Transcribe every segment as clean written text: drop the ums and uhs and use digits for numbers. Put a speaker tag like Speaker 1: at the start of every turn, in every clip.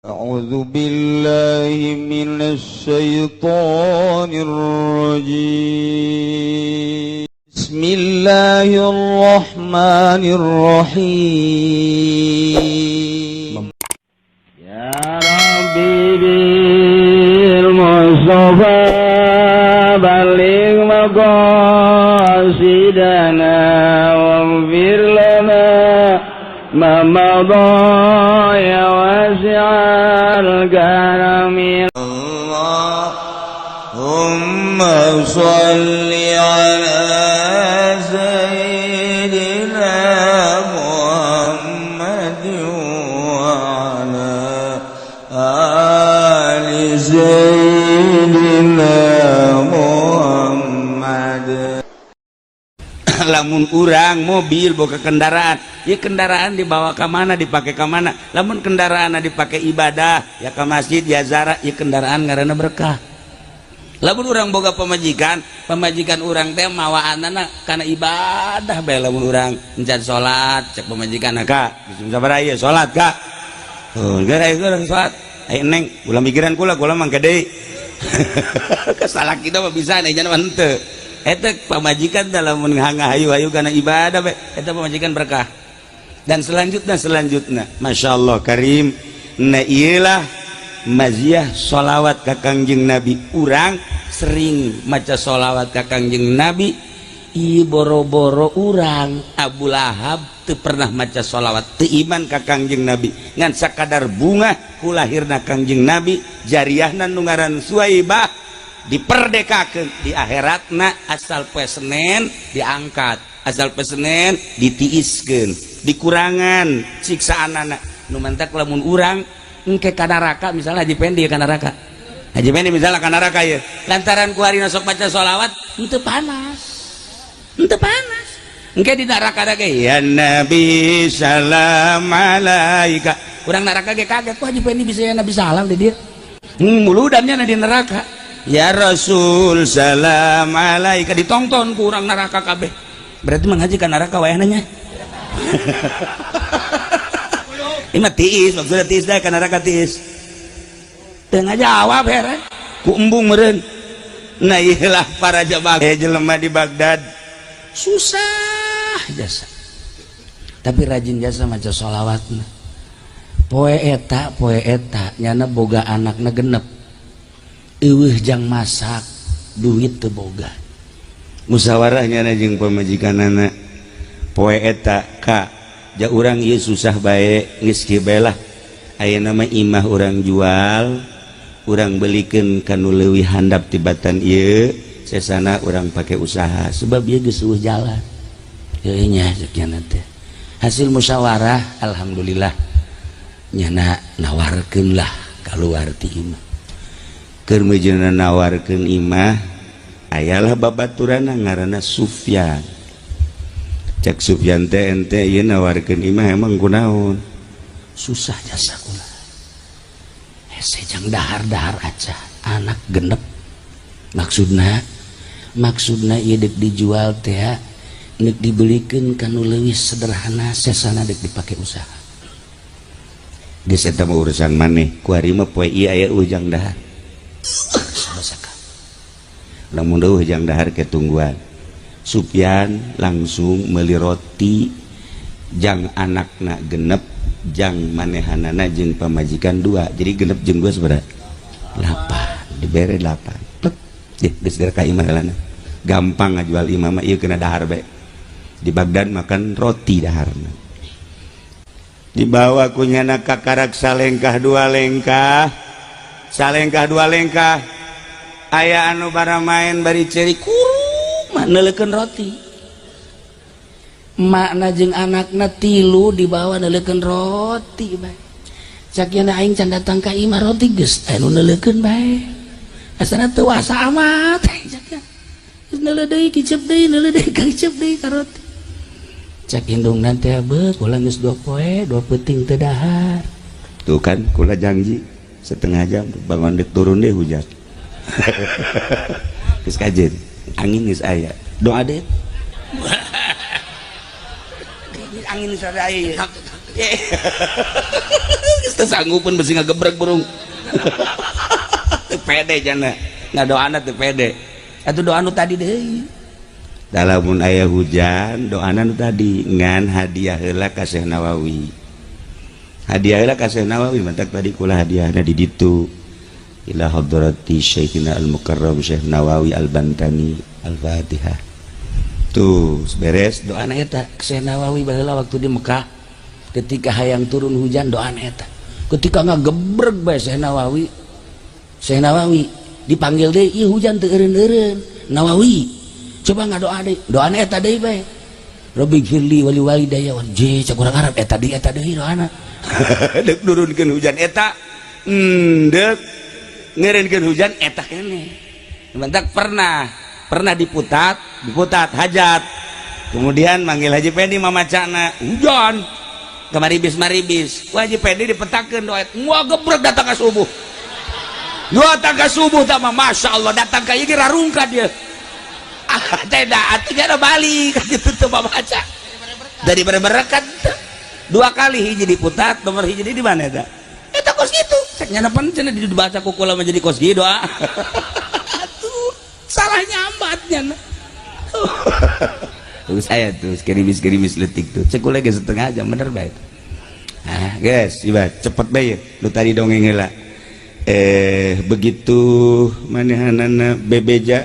Speaker 1: أعوذ بالله من الشيطان الرجيم. بسم الله الرحمن الرحيم.
Speaker 2: يا ربي بالمصطفى بلغ مقاصدنا واغفر لنا ما مضى يا واسع الكرم.
Speaker 1: اللهم صل على سيدنا محمد وعلى آل سيدنا محمد.
Speaker 3: Lamun urang mobil boga kendaraan ya, kendaraan dibawa ke mana, dipakai ke mana? Lamun kendaraan dipakai ibadah ya, ke masjid ya, zara ya, kendaraan ngaranna berkah. Lamun urang boga pamajikan, pamajikan urang teh mawa anak karena ibadah bae. Lamun urang encan salat, cek pamajikan, "Kak, sabaraha ieu salat, Kak?" "Oh, geus urang salat." "Ayo, Neng, ulah mikiran kula, kula mangke deui." Kesalah kita mah bisa nih, jangan henteu. Eta pamajikan dalam hayu-hayu karena ibadah bae, eta pamajikan berkah. Dan selanjutnya, selanjutnya, Masya Allah Karim. Nah, iyalah maziah sholawat ka Kangjeng Nabi. Urang sering maca sholawat ka Kangjeng Nabi. I boro-boro urang, Abu Lahab teu pernah maca sholawat, teu iman ka Kangjeng Nabi, ngan sakadar bunga ku lahirna Kangjeng Nabi. Jariahna nu ngaran Suwaibah diperdekakeun di akhiratna. Asal poe Senen diangkat, asal poe Senen ditiiskeun, dikurangan siksaan anak. Nu mantak lamun urang engke ka neraka, misalnya Haji Pendi ka neraka, Haji Pendi misalnya ka neraka ya, lantaran ku hari sok baca sholawat, henteu panas, henteu panas. Engke di neraka ge, "Ya Nabi salam alaika." Urang neraka ge kaget, kok Haji Pendi bisa ya Nabi salam di dia. Muludannya di neraka, "Ya Rasul salam alaika," ditonton ku urang neraka kabeh. Berarti menghaji ka neraka wayahna nya. Ini mah tiis, maksudnya tiis dah ka neraka tiis. Teu ngajawab, heran ku embung meureun. Nah, iyalah para jamaah, jelema di Baghdad susah jasa, tapi rajin jasa maca sholawatna. Poe eta, poe eta nyana boga anakna genep, eueuh jang masak, duit teu boga. Musyawarah nyana jeung pamajikanana poe eta, "Ka, ja urang ieu susah bae, geus kieu bae lah. Ayeuna mah imah urang jual, urang belikeun ka nu leuwih handap tibatan ieu, sesana urang pake usaha, sebab ieu geus eueuh jalan." Heueuh nya, cek nyana teh. Hasil musyawarah, alhamdulillah nyana nawarkeun lah keluar ti imah. Keur meujeuhna nawarkeun imah, ayalah babaturanna ngaranna Sufyan. Cek Sufyan teh, "Ente ieu nawarkeun imah emang kunaon?" "Susah jasa kula, hese jang dahar-dahar aja, anak genep." Maksudna, maksudna ieu dek dijual teh nek dibelikeun ka nu leuwih sederhana, sesana dek dipake usaha. "Geus, eta mah urusan maneh. Kuari mah poe ieu aya ujang dahar." Sabasaka lamun eueuh jang dahar ke tungguan. Sufyan langsung meuli roti jang anakna genep, jang manehanana jeung pamajikan dua, jadi genep jeung dua sabaraha? Delapan. Dibere delapan. Plek deh, geus geura ka imah heulana. Gampang ngajual imah mah ieu, kena dahar bae. Di Baghdad makan roti daharna. Dibawa ku nyana kakarak salengkah dua lengkah, salengkah dua lengkah, aya anu bara main bari ceri kuruma neuleukeun roti. Makna jeung anakna tilu dibawa neuleukeun roti bae. Cak nya, "Aing can datang ka imah, roti geus anu neuleukeun bae. Asana teu wasa amat." Cak nya, geus neuleuh deui, kicep deui, neuleuh deui, kicep deui ka roti. Cak indungna teh, "Beuh, kula geus 2 poe 2 peuting teu dahar." "Tuh kan, kula janji setengah jam bangun dek turun deh hujan. Geus kajen angin geus aya." Doa deh, angin geus aya. Geus teu sanggupeun, besi ngagebreg burung. Teu pede jana. Ngadoana teu pede. Atuh doa nu tadi deui. Lamun aya hujan, doana nu tadi, ngan hadiah heula ka Syekh Nawawi. Hadiah heula ka Syekh Nawawi, mantak tadi kula hadiahna di ditu. Ila hadrati Syekhina Al-Mukarram Syekh Nawawi Al-Bantani, Al-Fatihah. Tuh, beres doana eta Syekh Nawawi baheula waktu di Mekah, ketika hayang turun hujan, doana eta. Ketika ngagebreg bae Syekh Nawawi, Syekh Nawawi dipanggil deui, ieu hujan teu eureun-eureun. Nawawi, coba ngadoa deui. Doana eta deui bae. Rabbighfirli wali walidayya wal je cek urang Arab, eta deui, eta deui doana. Deuk nurunkeun hujan eta, deuk ngeureunkeun hujan eta keneh. Mantak pernah pernah diputat, diputat hajat. Kemudian manggil Haji Pendi, mamacana hujan. Kemaribis maribis. Ku Haji Pendi dipetakeun doa. Wah, gebrek datang ke subuh. Datang ke subuh tak mah, Masya Allah, datang ke ieu rarungka dia. Ah, tidak, atuh ada balik gitu tuh baca. Dari berberkat dua kali, hiji diputat, nomor hiji di mana eta? Eta kos gitu. Cek nyana pan cenah dibaca ku kula menjadi kos gitu doa. Atuh, salah nyambat nyana. Terus saya tuh gerimis-gerimis letik tuh. Cek kula ge setengah jam bener bae. Ah, guys, iba cepet bae lu tadi dongeng heula. Begitu manehanana bebeja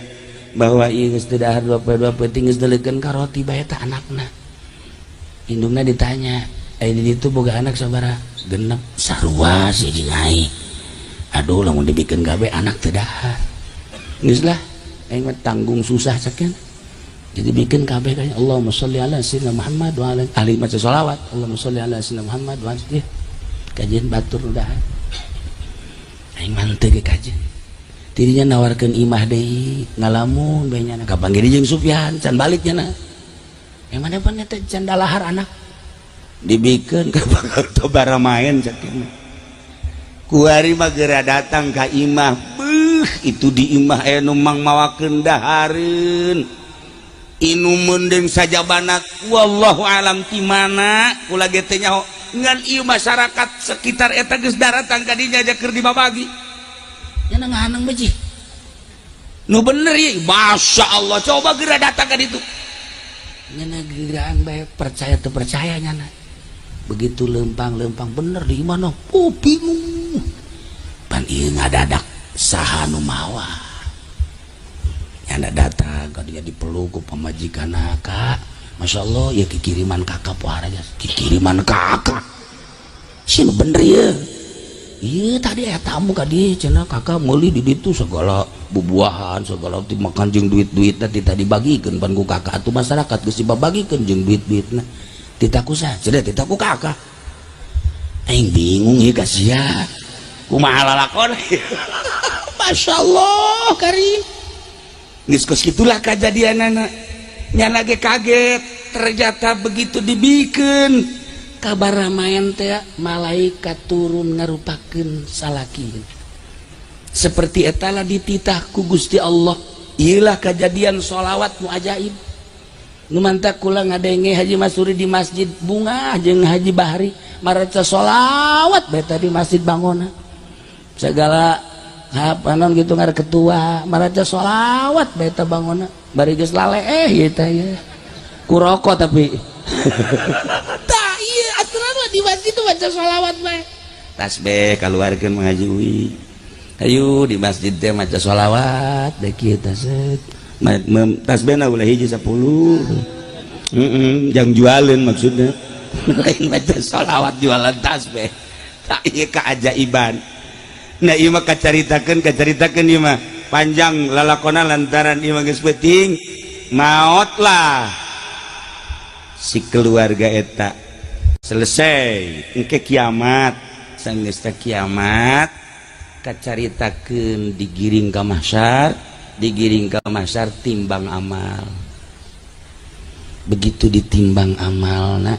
Speaker 3: bahwa ieu geus teu dahar 2 poe 2 poe, geus deulekeun ka roti bae tah anakna. Indungna ditanya, "Eh, di ditu boga anak sabaraha?" "Genep." "Sarua sih jeung aing. Aduh, lamun dibikeun gawe anak teu dahar. Geus lah, aing mah tanggung susah," cek. Jadi bikin kabeh kayak Allahumma sholli ala sayyidina Muhammad wa ala ahli maca sholawat, Allahumma sholli ala sayyidina Muhammad wa ala kajian batur udah aing manteu ge kajian. Tidinya nawarkeun imah deui, ngalamun bae nyana, kapanggih jeung Sufyan can balik nyana. Yang mana pan eta can dalahar anak dibikeun ka bakal main cek. Kuari mah geura datang ka imah, beuh, itu di imah aya nu mang mawakeun dahareun, inumeun deung sajabana, wallahu alam ti mana, kula ge teu nyaho. Ngan ieu masyarakat sekitar eta geus daratang ka dinya aja keur dibabagi. Nya ngahaneng beji nu bener ieu, Masya Allah, coba geura datang ka ditu. Nyana geraan bae, percaya teu percaya nyana. Begitu lempang-lempang bener di mana, oh, bingung pan ieu ngadadak saha nu mawa. Nyana datang ka dinya, dipeluk ku pamajikanna, "Kak, Masya Allah ya, kikiriman kakak pohara aja, kikiriman kakak sih bener ya." Iya, tadi ya tamu ka dieu cenah, kakak meuli di ditu segala bubuahan, segala dimakan jeung duit-duit tadi tadi bagikeun pan ku kakak atuh, masyarakat geus dibagikeun jeung duit-duitna. Titaku saha cenah? Titaku kakak. Aing bingung ieu ka sia kumaha lalakon. Masya Allah karim, geus kos kitulah kajadianana. Nyana ge kaget, ternyata begitu dibikeun kabar ramayan teh, malaikat turun ngarupakeun salaki seperti etala, dititah ku Gusti Allah. Iyalah kejadian sholawat nu ajaib nu mantak kula ngadenge Haji Masuri di masjid Bunga jeung Haji Bahri maraca sholawat beta di Masjid Bangona, segala apa non gitu, ngar ketua maraca sholawat beta Bangona bari geus lale ieu teh ya ku rokok, tapi tah ieu aturan mah di masjid tuh baca sholawat bae, tasbih kaluarkeun mengaji ui, ayo di masjid teh maca sholawat deh kieu teh set tasbihna ulah hiji 10, heeh, jang jualin maksudnya, lain maca sholawat jualan tasbih. Tak ieu keajaiban. Nah, ieu mah kacaritakeun, kacaritakeun, ieu mah panjang lalakona, lantaran ieu mah geus penting maot lah si keluarga eta, selesai. Engke kiamat, sanggeus kiamat kacaritakeun, digiring ka mahsyar, digiring ka mahsyar, timbang amal. Begitu ditimbang amalna,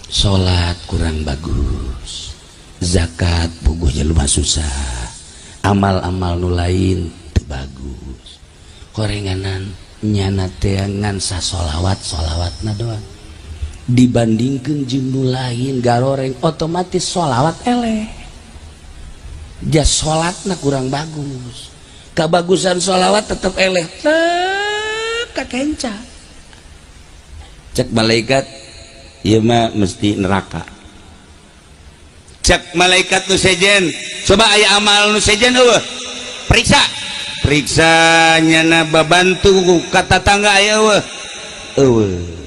Speaker 3: salat kurang bagus, zakat puguh jelema susah, amal-amal nu lain teu bagus, korenganan nyana teh ngan sasolawat solawatna doang. Dibandingkan jeung nu lain garoreng, otomatis sholawat eleh, jas salatna kurang bagus. Kebagusan sholawat tetep eleh, kakenca.
Speaker 1: Cek malaikat, ieu mah mesti neraka. Cek malaikat nu sejen, coba aya amal nu sejen euweuh, periksa, periksa. Nyana babantu ka tatangga aya euweuh? Euweuh.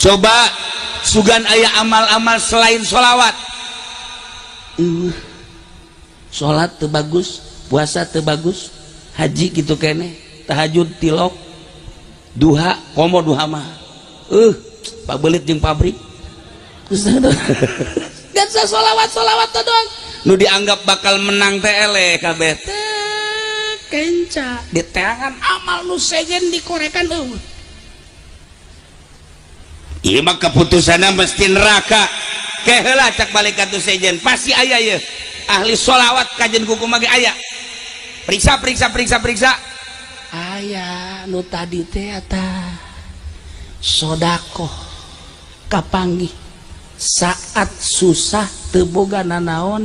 Speaker 1: Coba sugan aya amal-amal selain sholawat?
Speaker 3: Euweuh. Salat teu bagus, puasa teu bagus, haji gitu kene, tahajud tilok, duha komo, duha mah pabelit jeung pabrik. Dan sholawat, sholawat doang
Speaker 1: nu dianggap bakal menang teh eleh kabeh.
Speaker 3: Kenca di teangan, amal nu sejen dikorekan, euweuh.
Speaker 1: Ieu mah keputusanna mesti neraka. Keheula, cak malaikat nu sejen, pasti aya ye ahli sholawat, kajen kuku mage aya. Periksa, periksa, periksa, periksa.
Speaker 3: Aya nu tadi teh eta sodakoh, kapanggih saat susah, teu boga nanaon,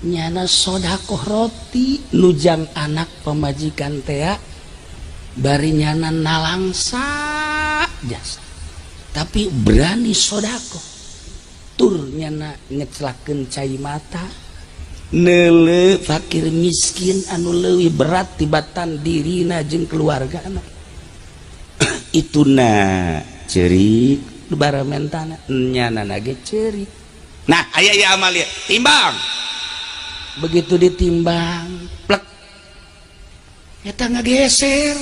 Speaker 3: nyana sodakoh roti nujang anak pemajikan tea, bari nyana nalangsa jasa, tapi berani sodakoh. Tur nyana ngeclakeun cai mata neule fakir miskin anu leuwih berat tibatan dirina jeung keluargana.
Speaker 1: Itu na cerik.
Speaker 3: Baramentana nyana ge ceurik.
Speaker 1: Nah, aya ieu amal ieu, timbang.
Speaker 3: Begitu ditimbang, plek, eta ngageser,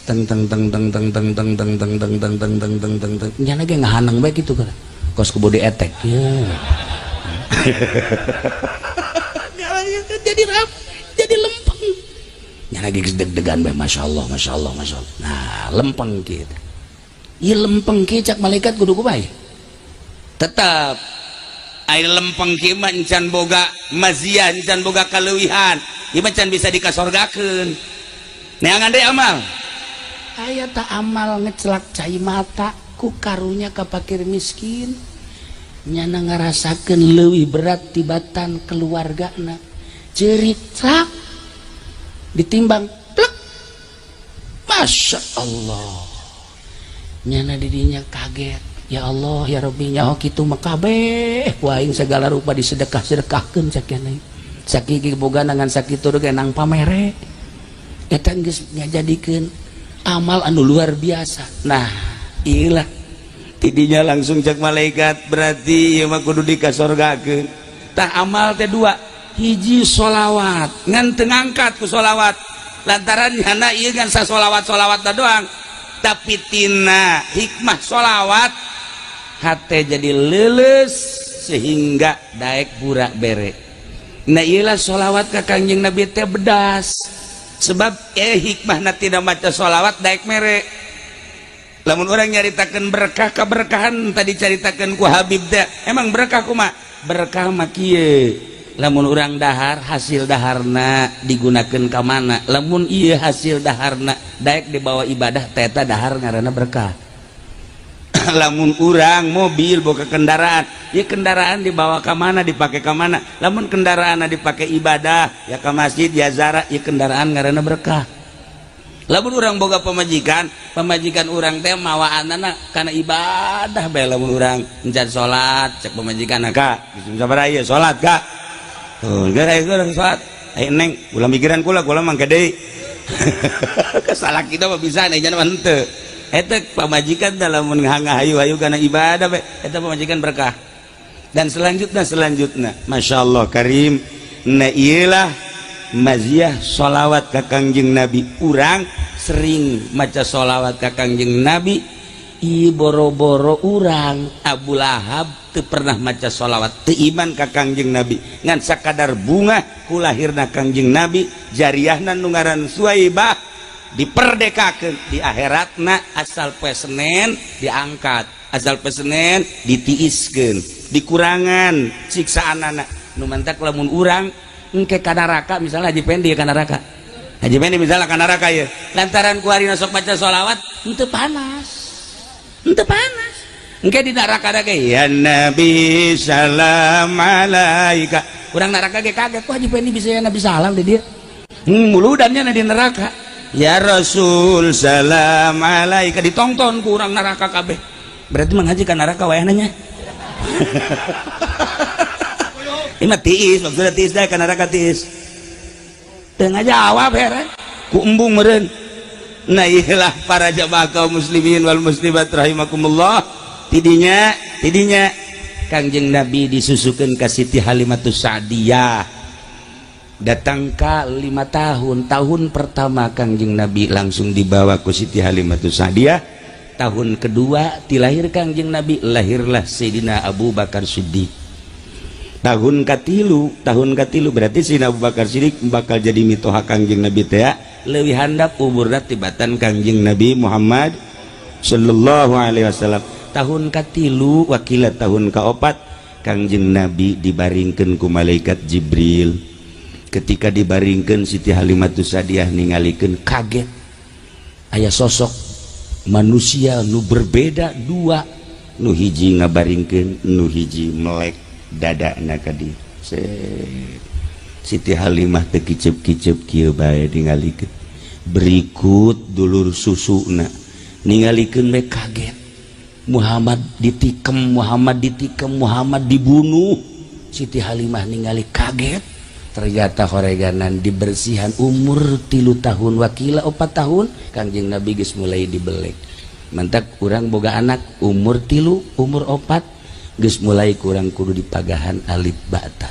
Speaker 3: teng teng teng teng teng teng teng teng teng teng teng teng teng teng teng teng. Nyana ge ngahaneng bae kitu kan, kos kebodi etek ya. Jadi rap, jadi lempeng. Nyana ge geus deg-degan bae, masya Allah, masya Allah, masya Allah. Nah, lempeng kieu. Ieu lempeng kieu, cak malaikat kudu kumaha?
Speaker 1: Tetap air lempeng kieu mah encan boga maziah, encan boga kaleuwihan, ieu mah can bisa dikasorgakeun. Neangan deui amal.
Speaker 3: Aya tak amal ngecelak cai mata ku karunya ka fakir miskin, nyana ngarasakeun leuwih berat tibatan keluargana, ceurik cak, ditimbang, plek, masya Allah. Nyana didinya kaget, ya Allah, ya Rabbi, nyaho kitu mah kabeh ku aing segala rupa disedekah-sedekahkeun, cak nyana. Sakieu boga ngan sakitu ge nang pamere. Eta geus ngajadikeun amal anu luar biasa.
Speaker 1: Nah, iyalah, tidinya langsung cek malaikat, berarti ieu mah kudu dikasorgakeun. Tah, amal teh dua, hiji sholawat, ngan teu ngangkat ku sholawat lantaran nyana ieu ngan sasolawat-solawat doang, tapi tina hikmah sholawat hate jadi leuleus sehingga daek burak bere. Nah, iyalah, sholawat ka Kangjeng Nabi teh bedas, sebab hikmah tidak maca sholawat daek mere. Lamun orang nyaritakan berkah, keberkahan tadi caritakan ku Habib teh, emang berkah kuma? Berkah mah kieu, lamun urang dahar, hasil daharna digunakan ka mana? Lamun iya hasil daharna daek dibawa ibadah, teta dahar ngaranna berkah. Lamun urang mobil, boga kendaraan ya, kendaraan dibawa ke mana, dipakai ke mana? Lamun kendaraan dipakai ibadah ya, ke masjid ya, zara ya, kendaraan ngaranna berkah. Lamun urang boga pemajikan, pemajikan urang teh mawa anak karena ibadah bae. Lamun urang encan salat, cek pemajikan, "Kak, sabaraha ieu salat, Kak?" "Oh, geus urang salat." "Ayo, Neng, ulah mikiran kula, kula mangke deui." Kesalah kita mah bisa nih, jangan henteu. Eta pamajikan dalam hayu-hayu karena ibadah bae, eta pamajikan berkah. Dan selanjutnya, selanjutnya, Masya Allah Karim. Nah, iyalah maziah sholawat ka Kangjeng Nabi. Urang sering maca sholawat ka Kangjeng Nabi. I boro-boro urang, Abu Lahab teu pernah maca sholawat, teu iman ka Kangjeng Nabi, ngan sakadar bunga ku lahirna Kangjeng Nabi. Jariahna nu ngaran Suwaibah diperdekakeun di akhiratna, asal poe Senen diangkat, asal poe Senen ditiiskeun, dikurangan siksaan anak. Nu mantak lamun urang engke ka neraka, misalnya Haji Pendi ka neraka, Haji Pendi misalnya ka neraka ya, lantaran kuari sok maca sholawat, henteu panas, henteu panas. Engke di neraka ge ya Nabi salam alaika. Urang neraka ge kaget, kok Haji Pendi bisa ya Nabi salam di dia. Muludannya di neraka. Ya Rasul salam alaika ditonton ku urang neraka kabeh. Berarti Mang Haji ka neraka wayahna nya. Ini mah tiis, maksudnya tiis dah ka neraka tiis. Teu ngajawab heran. Ku embung meureun. Nah iyalah para jamaah kaum muslimin wal muslimat rahimakumullah. Tidinya, tidinya Kangjeng Nabi disusukeun ka Siti Halimatus Sa'diyah. Datang ka 5 tahun, tahun pertama Kangjeng Nabi langsung dibawa ku Siti Halimatus Sa'diyah. Tahun kedua tilahir Kangjeng Nabi, lahirlah Sayyidina Abu Bakar Siddiq. Tahun katilu berarti Sayyidina Abu Bakar Siddiq bakal jadi mitoha Kangjeng Nabi teh leuwih handap umurna tibatan Kangjeng Nabi Muhammad sallallahu alaihi wasallam. Tahun katilu wakila tahun kaopat Kangjeng Nabi dibaringkeun ku malaikat Jibril. Ketika dibaringkeun Siti Halimatus Sa'diyah ningalikeun kaget, aya sosok manusia nu berbeda dua, nu hiji ngabaringkeun, nu hiji melek dadana ka dieu. Siti Halimah teu kicep-kicep kieu bae ningalikeun. Berikut dulur susuna ningalikeun we kaget. Muhammad ditikem, Muhammad ditikem, Muhammad dibunuh. Siti Halimah ningali kaget. Ternyata horeganan dibersihan umur 3 tahun wakila 4 tahun Kangjeng Nabi geus mulai dibelek. Mantak urang boga anak umur 3 umur 4 geus mulai kurang kudu dipagahan alif ba ta.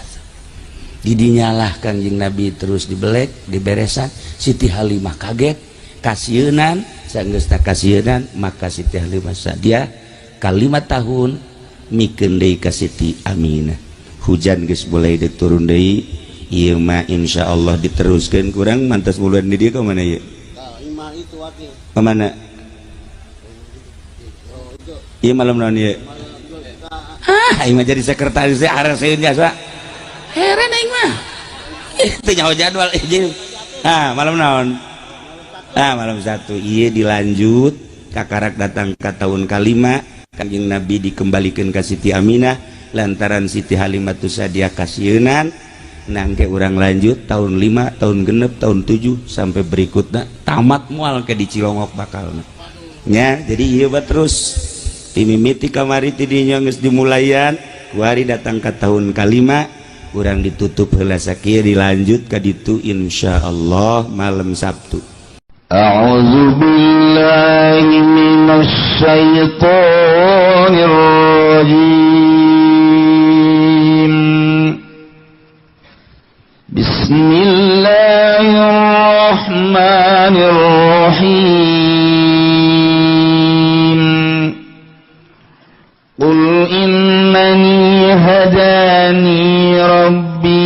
Speaker 1: Didinyalah Kangjeng Nabi terus dibelek diberesan. Siti Halimah kaget kasieunan, sanggeusna kasieunan maka Siti Halimah Sa'diyah ka 5 tahun mikeun deui ka Siti Aminah. Hujan geus mulai turun deui. Ieu mah insyaallah diteruskeun kurang mantas bulan di dieu ka mana ieu? Ka mana? Ieu malam naon ieu? Ah, aing mah jadi sekretaris teh areseun jasa. Heran aing mah. Teu nyaho jadwal jeung. Ah, malam naon? Ah, malam satu. Ieu dilanjut kakarak datang ka tahun kalima Kangjeng Nabi dikembalikan ka Siti Aminah lantaran Siti Halimatus Sa'diyah kasieunan. Nangke urang lanjut tahun 5, tahun 6, tahun 7 sampai berikutnya tamat mual ke di Cilongok bakalna. Nya, jadi ieu bae terus timimiti kamari tidinya geus dimulayan, kuari datang ka tahun kalima urang ditutup heula sakieu dilanjut ka ditu insyaallah malam Sabtu.
Speaker 2: A'udzu billahi minasy syaithanir rajim. Bismillahirrahmanirrahim. Qul innani hadani rabbi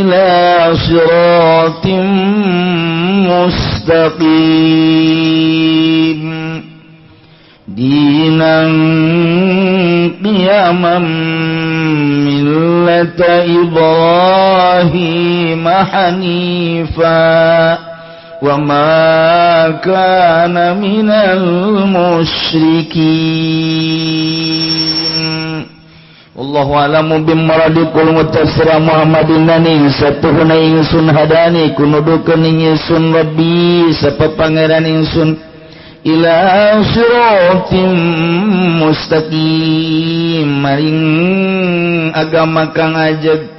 Speaker 2: ila siratim mustaqim dinan qiyaman millata Ibrahim hanifa wa ma kana minal musyrikin. Wallahu a'lamu bimradikul mutassira Muhammadin nani satuhuna ingsun hadani kunudukeun ingsun rabbi sapa pangeran ingsun ila siratim mustaqim maring agama kang ajeg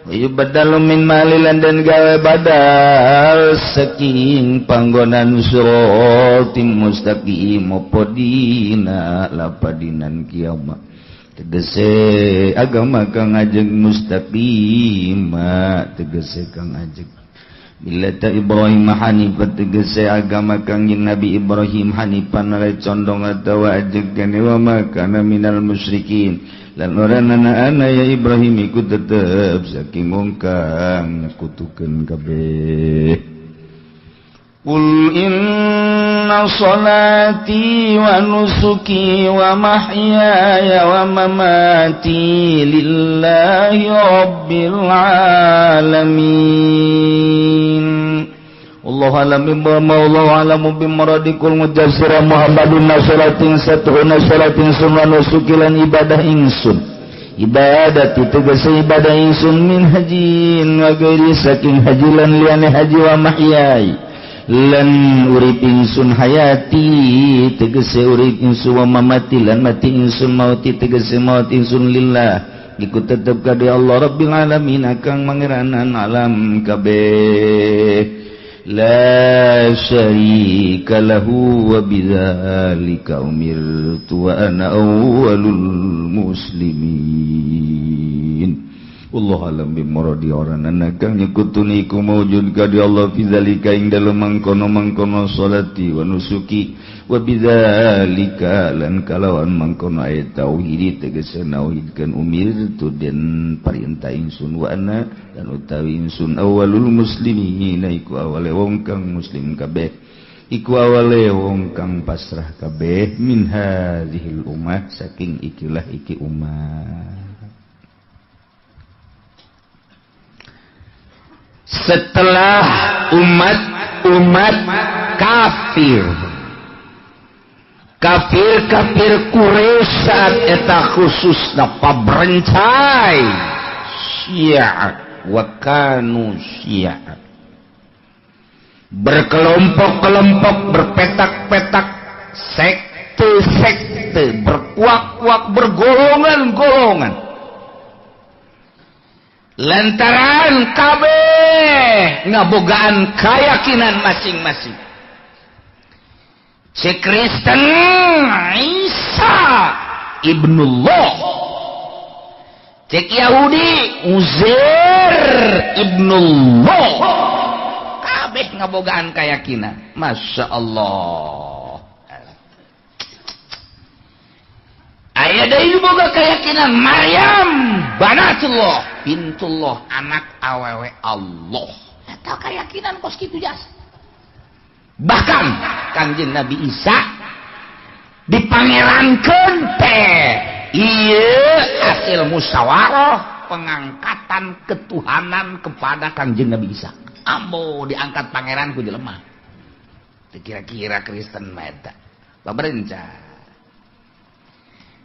Speaker 2: yubadalu min malilan dan gawe badal saking panggonan siratim mustaqim apa dina lapadinan kiamat tegese agama kang ajeg mustaqim tegese kang ajeg millata Ibrahim hanifan tegese agama kang Nabi Ibrahim hanifan ale condong atawa ajeg kene wa makana minal musyrikin lan ora ana ya Ibrahim iku tetep saking wong kang nyekutukeun kabeh. Qul inna salati wa nusuki wa mahyaya wa mamati lillahi rabbil alamin. Wallahu alam bima alamu bimaradikul mujassira Muhammadun nasalatin satuhuna salatin sunna nusukilan ibadah ingsun ibadah tegese ibadah ingsun min hajin wa ghairi saking haji lan liyane haji wa mahyai lan urip ingsun hayati tegese urip ingsun wa mamati lan mati ingsun mauti tegese maut ingsun lillah iku tetep ka Allah Rabbil alamin kang mangeranan alam kabeh la syarika lahu wa bidzalika umirtu wa ana awwalul muslimin. Wallahu alam bimuradi oranana kang nyekutuni iku maujud ka di Allah fi dzalika ing dalem mangkono-mangkono salati wa nusuki wa bidzalika lan kalawan mangkono ayat tauhid tegese nauhidkeun umirtu den parintah ingsun wa ana dan utawi ingsun awalul muslimin iku awale wong kang muslim kabeh iku awale wong kang pasrah kabeh min hadzihil ummah saking ikilah iki ummah. Setelah umat-umat kafir kafir-kafir Quraisy saat eta khususna pabrencai Syiah wa kanu Syiah berkelompok-kelompok berpetak-petak sekte-sekte berkuak-kuak bergolongan-golongan lantaran kabeh ngabogaan keyakinan masing-masing. Si Kristen Isa ibnullah, cek Yahudi Uzair ibnullah, kabeh ngabogaan keyakinan. Masya Allah. Aya deui boga keyakinan Maryam banatullah bintullah anak awewe Allah. Eta keyakinan kos kitu jasa. Bahkan Kangjeng Nabi Isa dipangerankeun teh ieu hasil musyawarah pengangkatan ketuhanan kepada Kangjeng Nabi Isa. Ambo diangkat pangeran ku jelema. Teu kira-kira Kristen mah eta. Paberencah.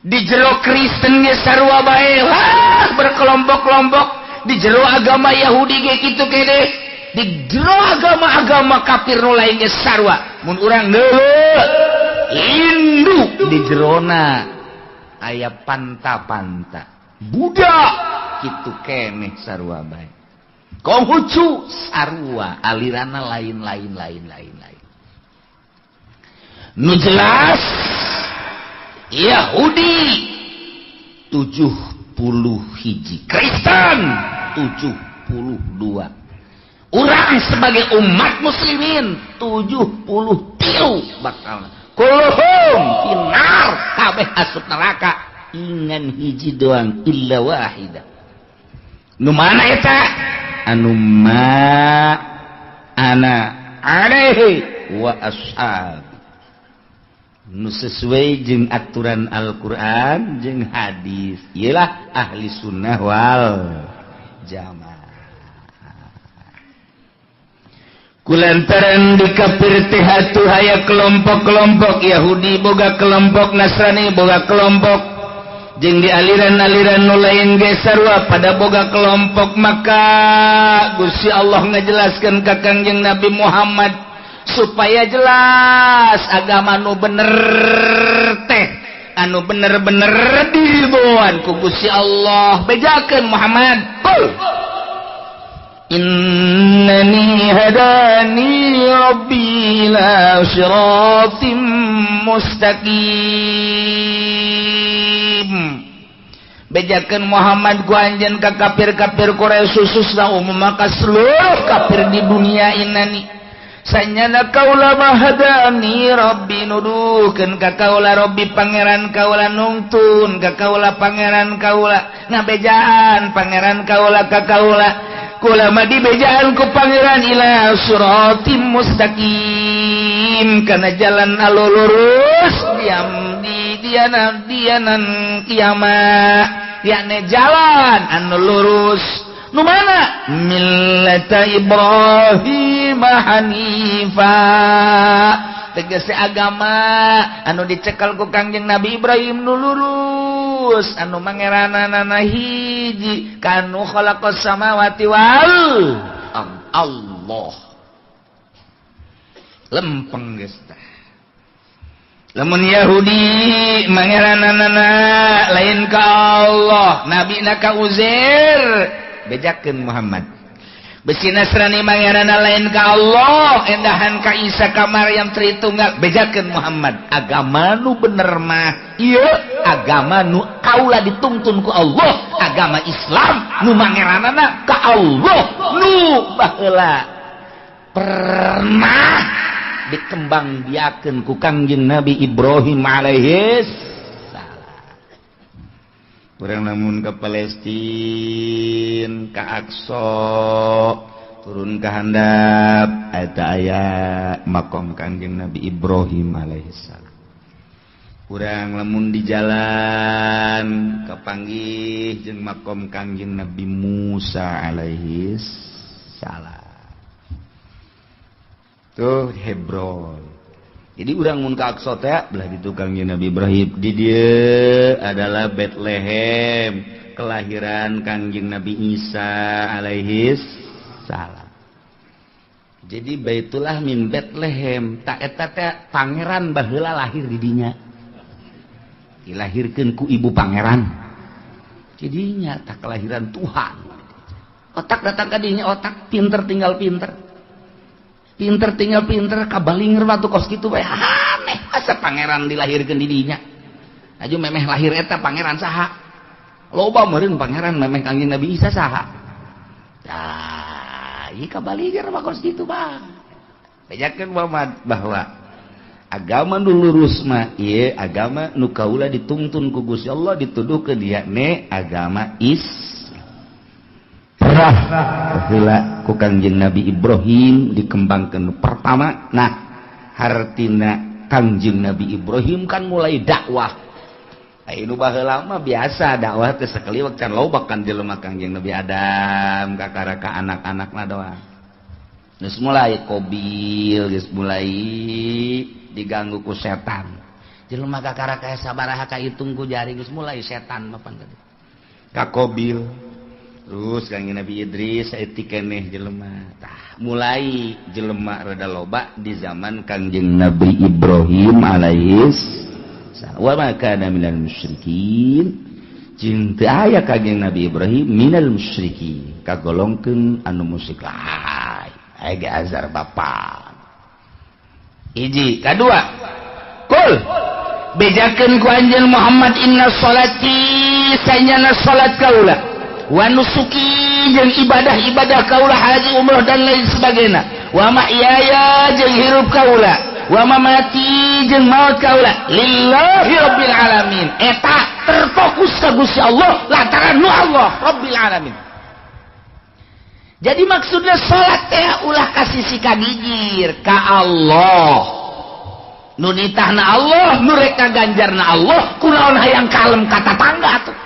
Speaker 2: Di jero Kristen ge sarua bae lah berkelompok-kelompok, di jero agama Yahudi ge kitu kene, di jero agama-agama kafir nu lain ge sarua. Mun urang deuleu Hindu di jerona aya panta-panta, Buddha kitu keneh sarua bae, Konghucu sarua, aliranna lain-lain lain-lain lain. Nu jelas Yahudi 70 hiji, Kristen 72, urang sebagai umat muslimin 73 bakal kulluhum finnar kabeh asup neraka ingan hiji doang illa wahida. Nu mana eta? Anu ma ana alaihi wa ashab, nu sesuai jeung aturan Al-Qur'an jeung hadis, iyalah ahli sunnah wal jamaah. Kulantaran di kafir teh atuh aya kelompok-kelompok Yahudi boga kelompok, Nasrani boga kelompok, jeung di aliran-aliran nu lain ge sarua pada boga kelompok. Maka Gusti Allah ngajelaskeun ka Kangjeng Nabi Muhammad supaya jelas agama nu bener teh anu bener-bener diridhoan ku Gusti Allah. Bejakeun Muhammad, qul innani hadani rabbi ila siratim mustaqim. Bejakeun Muhammad ku anjeun ka kafir-kafir Quraisy khususna umum maka seluruh kafir di dunia inani sanyana kaula mahadani rabbi nuduhkeun ka kaula rabbi pangeran kaula nungtun ka kaula pangeran kaula ngabejaan pangeran kaula ka kaula kula mah dibejaan ku pangeran ila siratim mustaqim kana jalan anu lurus diam di dianan dianan kiamat yakni jalan anu lurus nu mana millata Ibrahim Ibrahim hanifa. Tegese agama anu dicekel ku Kangjeng Nabi Ibrahim nu lurus, anu mangeranana hiji, kanu khalaqas samawati wal Allah. Lempeng geus tah. Lamun Yahudi mangeranana lain ka Allah, nabina ka Uzair, bejakeun Muhammad. Besi Nasrani mangeranana lain ka Allah, endahan ka Isa ka Maryam Tritunggal, bejakeun Muhammad. Agama nu bener mah ieu agama nu kaula dituntun ku Allah, agama Islam nu mangeranana ka Allah nu baheula pernah dikembangbiakeun ku Kangjeng Nabi Ibrahim alaihis salam. Urang lamun ke Palestina, ka Aqsa, turun ka handap eta aya makom Kangjeng Nabi Ibrahim alaihis salam. Urang lamun di jalan kapanggih jeung makom Kangjeng Nabi Musa alaihis salam. Tuh Hebron. Jadi urang mun ka Aqsa teh belah ditu Kangjeng Nabi Ibrahim. Di dieu adalah Bethlehem, kelahiran Kangjeng Nabi Isa alaihis salam. Jadi Baitullah min Bethlehem, tak eta teh pangeran baheula lahir di dinya. Dilahirkeun ku ibu pangeran. Jadinya tak kelahiran Tuhan. Otak datang ka dinya, otak pinter tinggal pinter. Pinter tinggal pinter kabalinger waktu kos kitu bae aneh asa pangeran dilahirkeun di dinya. Aju memeh lahir eta pangeran saha? Loba meureun pangeran memeh Kangjeng Nabi Isa saha? Tah, ieu kabalinger mah kos kitu bah. Bejakeun Muhammad bahwa agama nu lurus mah ieu agama nu kaula dituntun ku Gusti Allah dituduhkeun yakni agama Islam. Heula ku Kangjeng Nabi Ibrahim dikembangkeun pertama. Nah, hartina Kangjeng Nabi Ibrahim kan mulai dakwah. Aya nu baheula mah biasa dakwah teh sakaliwat can loba kan jelema Kangjeng Nabi Adam kakara ka anak-anakna doang. Geus mulai Qabil, geus mulai diganggu ku setan. Jelema kakara ka sabaraha kahitung ku jari geus mulai setan mapan tadi. Ka Qabil. Terus Kangjeng Nabi Idris saeutik keneh jelema. Tah, mulai jelema rada loba di zaman Kangjeng Nabi Ibrahim alaihis salam. Wa ma kana minal musyrikin. Jeung teu aya Kangjeng Nabi Ibrahim minal musyrikin, kagolongkeun anu musyrik lain. Aya ge azar bapa. Hiji, kadua. Kul bejakeun ku anjeun Muhammad inna sholati sanyana salat kaula wa nusuki jeung ibadah-ibadah kaula haji umroh dan lain sebagainya, wa mahyaya jeung hirup kaula, wa mamati jeung maut kaula lillahi rabbil alamin. Eta terfokus ka Gusti Allah lantaran nu Allah rabbil alamin. Jadi maksudnya salat teh ulah ka sisi kagigir ka Allah, nu nitahna Allah, nu rek ngaganjarna Allah, kunaon hayang kalem ka tatangga atuh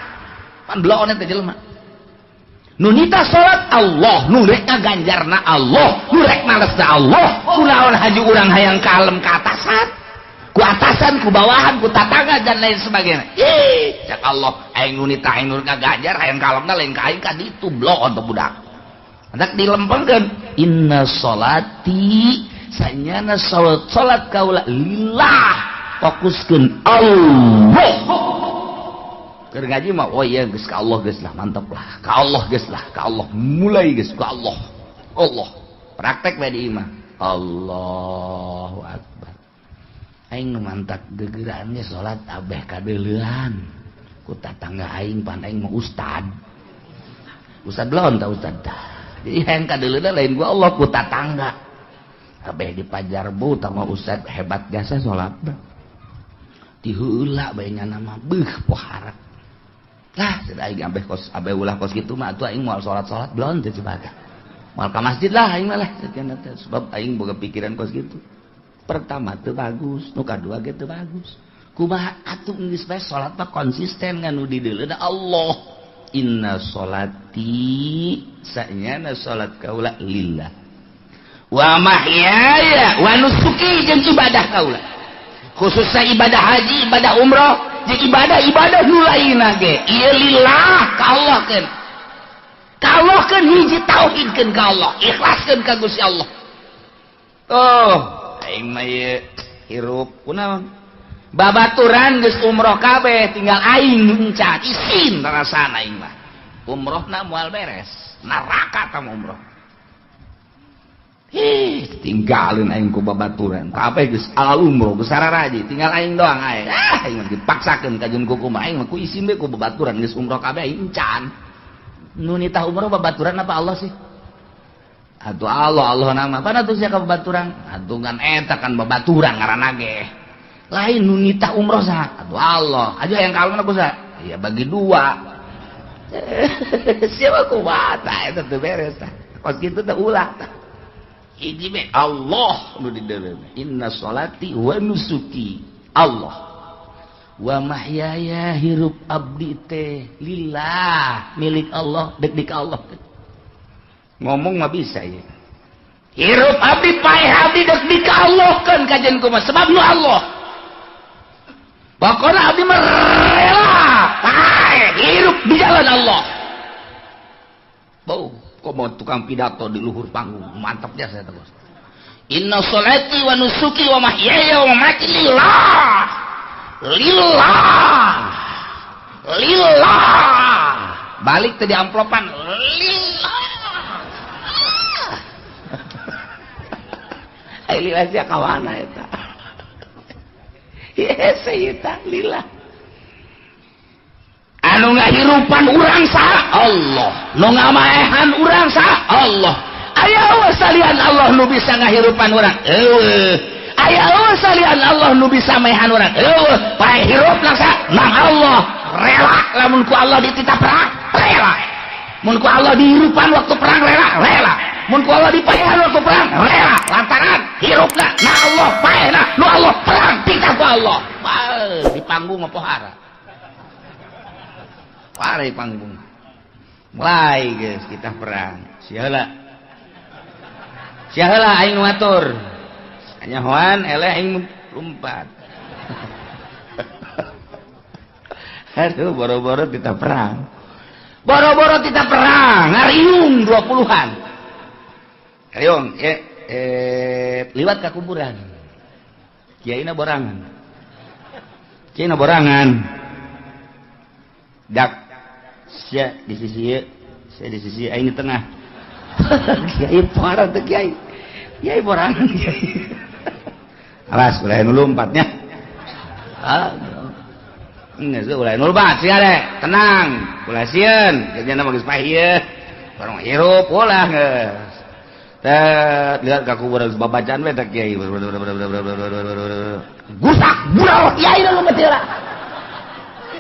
Speaker 2: pan bloon eta jelema. Nu nitah salat Allah, nu rek ngaganjarna Allah, nu rek malesna Allah, kunaon haji urang hayang kalem ka atasan, ku atasan, ku bawahan, ku tatangga dan lain sebagainya. Ih, cak Allah, aing nu nitah aing nu ngaganjar hayang kalemna lain ka aing ka ditu bloon teh budak. Hendak dilempengkeun inna sholati sanyana salat salat kaula lillah, fokuskeun Allah. Keur ngaji mah oh iya geus ka Allah geus lah, mantap lah. Ka Allah geus lah, ka Allah mulai geus ka Allah. Allah. Praktek bae di imah. Allahu akbar. Aing nu mantak gegeraan ge salat abeh kadeuleuan. Ku tatangga aing pan aing mah ustad. Ustad belon ta ustad. Jadi hayang kadeuleuan lain gua Allah ku tatangga. Abeh dipajarbu tama ustad hebat jasa salat. Tiheula bae nyana mah beuh poharak. Lah, sudah aing ambeh kos abeh ulah kos kitu mah atuh aing moal salat-salat belon teh cibaga. Moal ka masjid lah aing mah lah sebab aing boga pikiran kos kitu. Pertama teu bagus, nu kadua ge teu bagus. Kumaha atuh geus bae salat mah konsisten ngan nu dideuleuna Allah. Inna sholati sanyana salat kaula lillah. Wa mahyaya wa nusuki jeung ibadah kaula. Khususnya ibadah haji, ibadah umroh, jeung ibadah-ibadah nu lainna ge. Ieu lillah ka Allah keun. Ka Allah keun hiji tauhidkeun ka Allah, ikhlaskeun ka Gusti Allah. Oh, aing mah ieu hirup kunaon? Babaturan geus umroh kabeh, tinggal aing nu encan, isin rasana aing mah. Umrohna moal beres, neraka tah umroh. Hih, tinggalin aing ku babaturan. Kabeh geus ala umroh, geus sararaji, tinggal aing doang aing. Ah, aing mah dipaksakeun ka jeung kumaha aing mah ku isin we ku babaturan geus umroh kabeh aing encan. Nu nitah umroh babaturan apa Allah sih? Atuh Allah, Allah nama. Pana tuh sia ka babaturan? Atuh kan eta kan babaturan ngaranna ge. Lain nu nitah umroh saha? Atuh Allah. Aja yang ka Allah ku saha? Ya bagi dua. Siapa kumaha tah eta teu beres tah. Kos kitu teh ulah tah. Hiji be Allah nu di dalam. Inna sholati wa nusuki Allah wa mahyaya hirup abdi teh lillah milik Allah dek dik Allah. Ngomong mah bisa ya. Hirup abdi paeh abdi dek dik Allah kan kajian kumaha sebab nu Allah. Pokoknya abdi mah rela paeh hirup di jalan Allah. Bau kok mau tukang pidato di luhur panggung mantapnya saya terus. Inna sholati wa nusuki wa mahyaya wa mamati lillah lillah lillah. Balik tadi amplopan lillah. Ai lillah sia kawana eta. Yes eta lillah. Anu ngahirupan urang saha Allah, nu ngamaehan urang saha Allah. Aya eueuh salian Allah nu bisa ngahirupan urang? Eueuh. Aya eueuh salian Allah nu bisa maehan urang? Eueuh. Pae hirupna saha? Nang Allah. Rela lamun ku Allah dititah perang, rela. Mun ku Allah dihirupan waktu perang rela, rela. Mun ku Allah dipaehan waktu perang, rela. Lantaran hirupna na Allah, paehna nu Allah, perang titah ku Allah. Bae di panggung mah pohara. Pare panggung. Mulai guys kita perang. Siaheula. Siaheula aing nu ngatur. Anyahoan eleh aing lompat. Aduh boro-boro kita perang. Boro-boro kita perang, ngariung 20-an. Ngariung liwat ka kuburan. Kiaina borangan. Kiaina borangan. Dak sia di sisi ieu, sia di sisi aing di tengah. Kiai parah teh kiai. Kiai borangan kiai. Alas ulah nu lompatnya. Ah. Geus ulah nu lompat sia deh, tenang, ulah sieun, jadinya mah geus paeh ieu. Barang hirup ulah geus. Teh lihat ka kuburan babacaan we teh kiai. Gusak bural kiai nu lompat heula.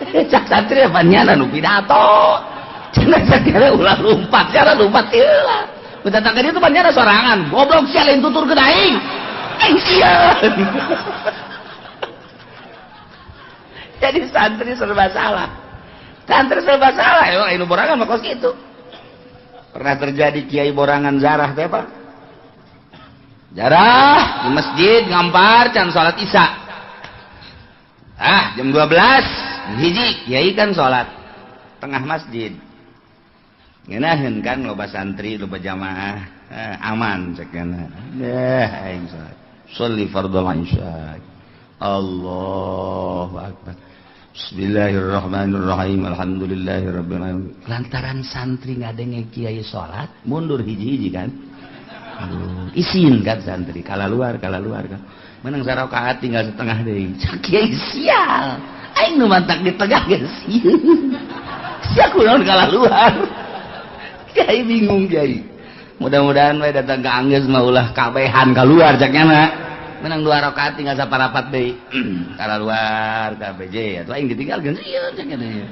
Speaker 2: Cak santri panyana nu pidato. Cenah sakira ulah lompat, cara lompat heula. Datang ka dieu tuh panyana sorangan. Goblok sia lain tuturkeun aing. Aing sieun. Jadi santri serba salah. Santri serba salah, yo anu borangan mah kos kitu. Pernah terjadi kiai borangan zarah teh Pak. Jarah di masjid ngampar can salat Isya. Ah, jam 12 hiji kiai kan salat tengah masjid. Ngeunaheun kan loba santri, loba jamaah, aman cek kana. Deh aing salat. Sholli fardhu isya. Allahu akbar. Bismillahirrahmanirrahim. Alhamdulillahirabbil alamin. Lantaran santri ngadenge kiai salat, mundur hiji-hiji kan. Aduh, isin kan santri, kala luar kan. Menang sarakaat tinggal setengah deui. Cak kiai sial. Aing nu mantak di tengah geus sieun. Sia kunaon kalah luar. Kiai bingung kiai. Mudah-mudahan we datang ke anggeus mah ulah kabehan kaluar cak nya. Menang 2 rakaat tinggal saparapat deui. Kalah luar kabeh atuh aing ditinggalkeun sieun cak nya.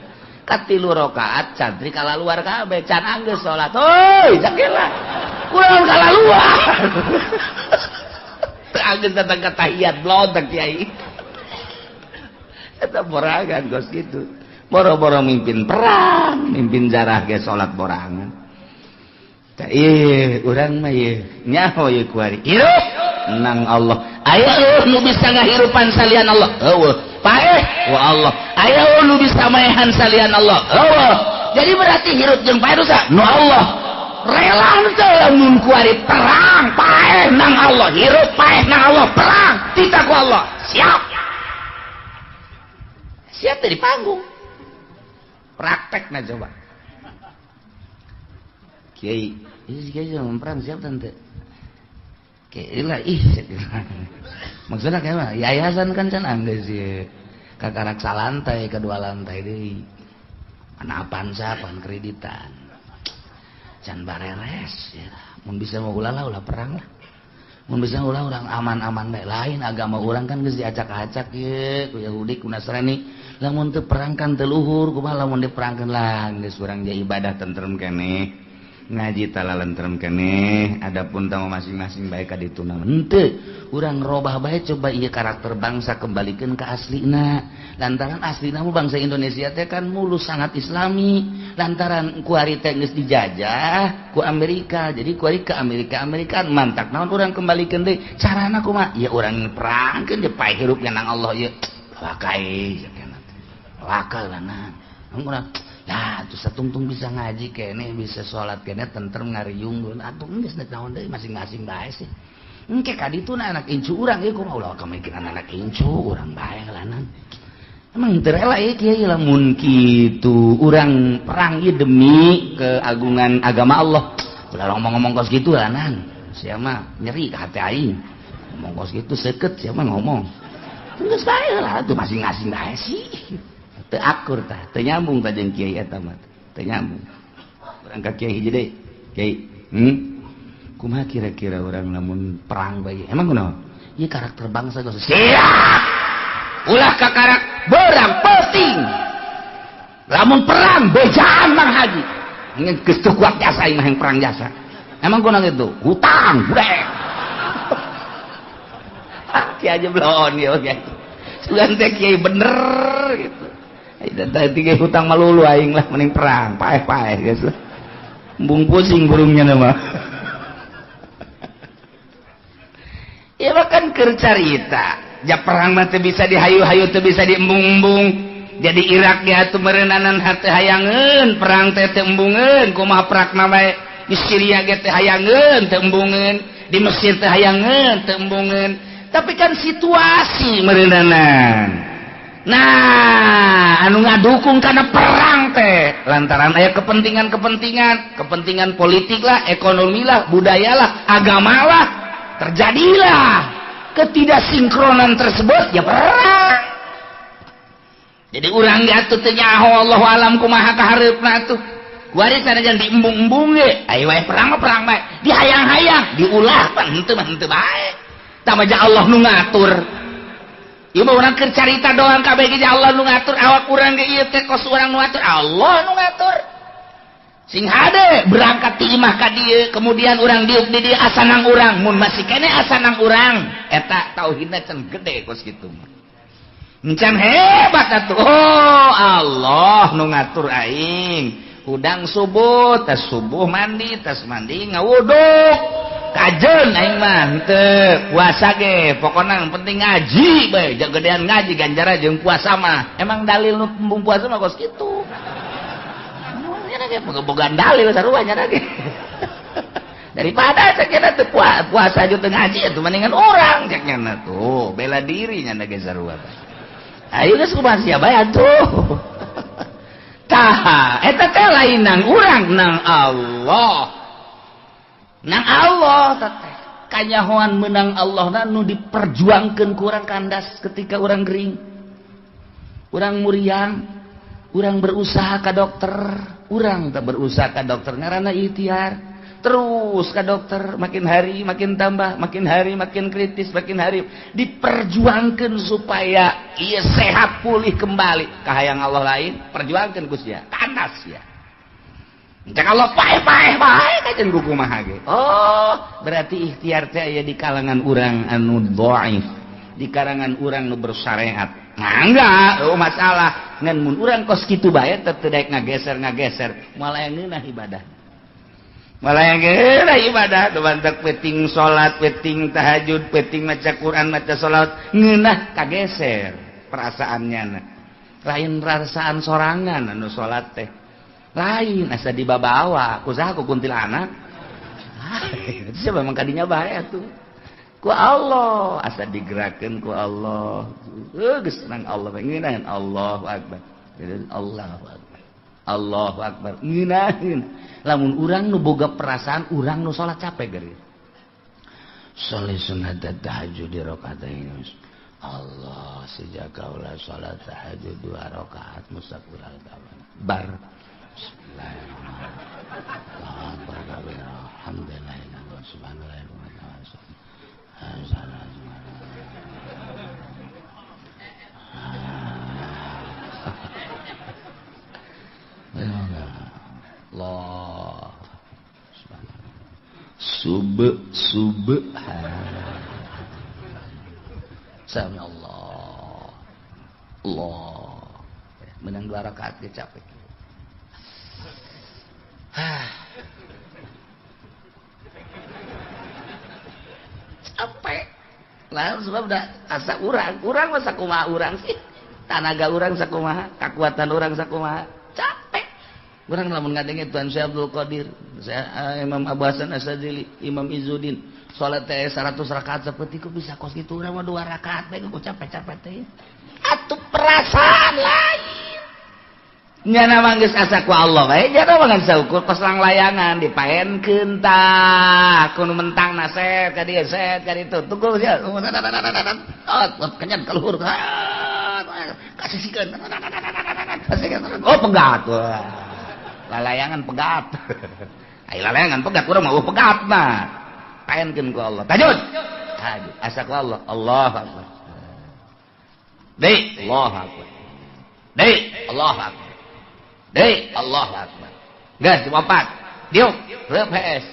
Speaker 2: Katilu rakaat santri kalah luar kabeh can anggeus salat. Hoi cak lah. Kunaon kalah luar. Teu anggeus datang ka tahiyat blontek kiai. Eta borangan kos kitu. Boro-boro mimpin perang, mimpin jarah ge salat borangan. Tah ieu urang mah ieu nyaho ieu kuari. Hirup nang Allah. Aya nu bisa ngahirupan salian Allah. Eueuh. Paeh wa Allah. Aya nu bisa maehan salian Allah. Eueuh. Jadi berarti hirup jeung paeh dosa nu Allah. Rela teu lamun kuari perang paeh nang Allah, hirup paeh nang Allah, perang titah ku Allah. Siap. Siap dari panggung. Praktekna coba. Kiai, ini kiai sama perang siap tante. Kiai lah ih. Maksudnya kayak mah yayasan kan can anggeus sih. Kakarak salantai kedua lantai deui. Mana Avanza pan kreditan. Can bareres ya. Mun bisa mah ulah lah ulah perang lah. Mun bisa ulah urang aman-aman bae. Lain agama urang kan geus diacak-acak ye ku Yahudi ku Nasrani. Lamun teu perang kan teu luhur, kumaha lamun diperangkeun lah geus urang ge ibadah tentrem keneh. Ngaji talalentrem keneh, adapun tamu masing-masing bae ka ditu na henteu. Urang robah bae coba ieu karakter bangsa kembalikeun ka aslina. Lantaran aslina mah bangsa Indonesia teh kan mulus sangat islami. Lantaran kuari teh geus dijajah ku Amerika. Jadi kuari ke Amerika Amerikaan mantak naon urang kembalikeun deui. Carana kumaha? Ya urang perangkeun je pae hirup nang Allah ieu. Wakai wakal lah urang. Nah, tuh satungtung bisa ngaji kene, bisa sholat kene, tentrem ngariung atuh geus naon deui masing-masing bae sih. Engke ka ditu na anak incu urang ieu kumaha ulah kemikiran anak incu urang bae lanan. Emang teu rela ieu kiai lamun kitu urang perang ieu demi keagungan agama Allah. Ulah ngomong-ngomong kos kitu lanan. Sia mah nyeri ka hati aing. Ngomong kos kitu seukeut sia mah ngomong. Geus bae lah atuh masing-masing bae sih. Teu akur tah, teu nyambung tah jeung kiai eta mah, teu nyambung. Urang ka kiai hiji deui. Kiai, Kumaha kira-kira urang lamun perang bae? Emang kunaon? Ieu karakter bangsa geus siap. Ulah kakarak berang penting. Lamun perang bejaan Mang Haji. Geus teu kuat jasa aing mah yang perang jasa. Emang kunaon kitu? Hutang, budak. Kiai aja belon ya, kiai. Sugan teh kiai bener gitu. Tadi hutang malulu aing lah mending perang paeh-paeh geus lah. Embung pusing burungnya mah. Ieu mah kan keur carita. Ja perang mah teu bisa dihayu-hayu teu bisa diembung-embung. Jadi Irak ge atuh meureunnanan hate hayangeun perang teh teu embungeun kumaha prakna bae. Di Syria ge teu hayangeun teu embungeun, di Mesir teu hayangeun teu embungeun. Tapi kan situasi meureunnanan. Nah, anu ngadukung karena perang teh lantaran aya kepentingan-kepentingan, kepentingan politik lah, ekonomi lah, budaya lah, agama lah, terjadilah ketidaksinkronan tersebut ya perang. Jadi urang ge atuh teu nyaho Allahu alam kumaha kahareupna atuh. Kuari sanajan diembung-embung ge, ayo wae perang mah perang bae, dihayang-hayang, diulah pan henteu mah henteu bae. Tah mah Allah nu ngatur. Ieu mah urang keur carita doang kabeh ge Allah nu ngatur awak urang ge ieu teh kos urang nu ngatur Allah nu ngatur. Sing hade berangkat ti imah ka dieu kemudian urang diuk di dieu asanang urang mun masih keneh asanang urang eta tauhidna can gede kos kitu mah. Encan hebat atuh. Oh Allah nu ngatur aing. Hudang subuh tas subuh mandi tas mandi ngawuduk. Kajen aing mah henteu puasa ge pokona yang penting ngaji bae gedean ngaji ganjaran jeung puasa mah emang dalil nu embung puasa mah kos kitu nya ge bogaan dalil sarua nya ge daripada cek teu puasa jeung teu ngaji atuh mendingan urang cek nya tuh bela diri nya ge sarua ayo geus kumaha sia bae atuh tah eta teh lain nang urang nang Allah nang Allah teteh kanyahoan menang Allah na nu diperjuangkeun ku urang kandas ketika urang gering urang muriang urang berusaha ka dokter urang teh berusaha ka dokter ngaranna ikhtiar terus ka dokter makin hari makin tambah makin hari makin kritis makin hari diperjuangkeun supaya ieu sehat pulih kembali kahayang Allah lain perjuangkeun ku sia kandas sia. Cek Allah paeh-paeh bae kajen ku kumaha ge. Oh, berarti ikhtiar teh aya di kalangan urang anu dhaif, di kalangan urang nu bersyariat. Nah, enggak, oh masalah. Ngan mun urang kos kitu bae teu daek ngageser-ngageser, moal aya ngeunah ibadah.
Speaker 1: Malah yang geura ibadah teu bantak peuting salat, peuting tahajud, peuting maca Quran, maca salat, ngeunah kageser perasaannya. Lain perasaan sorangan anu salat teh. Lain asa dibabawa, ku saha ku kuntilanak. Siapa memang kadinya bae atuh. Ku Allah asa digerakkeun ku Allah. Geus nang Allah ngeunaheun Allahu akbar. Allahu akbar. Allahu akbar. Ngeunaheun. Lamun urang nu boga perasaan urang nu salat capek geuring. Sholli sunat tahajud di rakaatain. Allah sejak kaula salat tahajud 2 rakaat mustaqbilal kawan. Bar. Bismillahirrahmanirrahim. Allahu akbar kabir. Alhamdulillah subhanallah wa Allah subhan sami Allah Allah menang 2 rakaat ge capek. Capek lah sebab dah asa urang mah sakumaha urang sih, tanaga urang sakumaha, kakuatan urang sakumaha, capek. Urang lamun ngadenge Tuan Syekh Abdul Qadir, saya Imam Abu Hasan Asy-Syadzili, Imam Izzuddin, salat teh 100 rakaat saperti ku bisa kos kitu urang mah 2 rakaat bae ku capek-capek teh. Atuh perasaan lain. Nyana mah geus asa ku Allah bae, nyana mah ngan saukur kos langlayangan dipaenkeun tah, ku nu mentang naset ka dieu set ka ditu. Tunggu sia. Oh, kenyan ka luhur. Kasisikeun. Oh, pegat. Lalayangan pegat. Ai lalayangan pegat urang mah pegat mah. Paenkeun ku Allah. Tahajud. Tahajud asa ku Allah. Allahu akbar. Deui, Allahu akbar. Deui, Allahu akbar. Deui, Allahu akbar. Geus jam 4. Diuk, reup HS.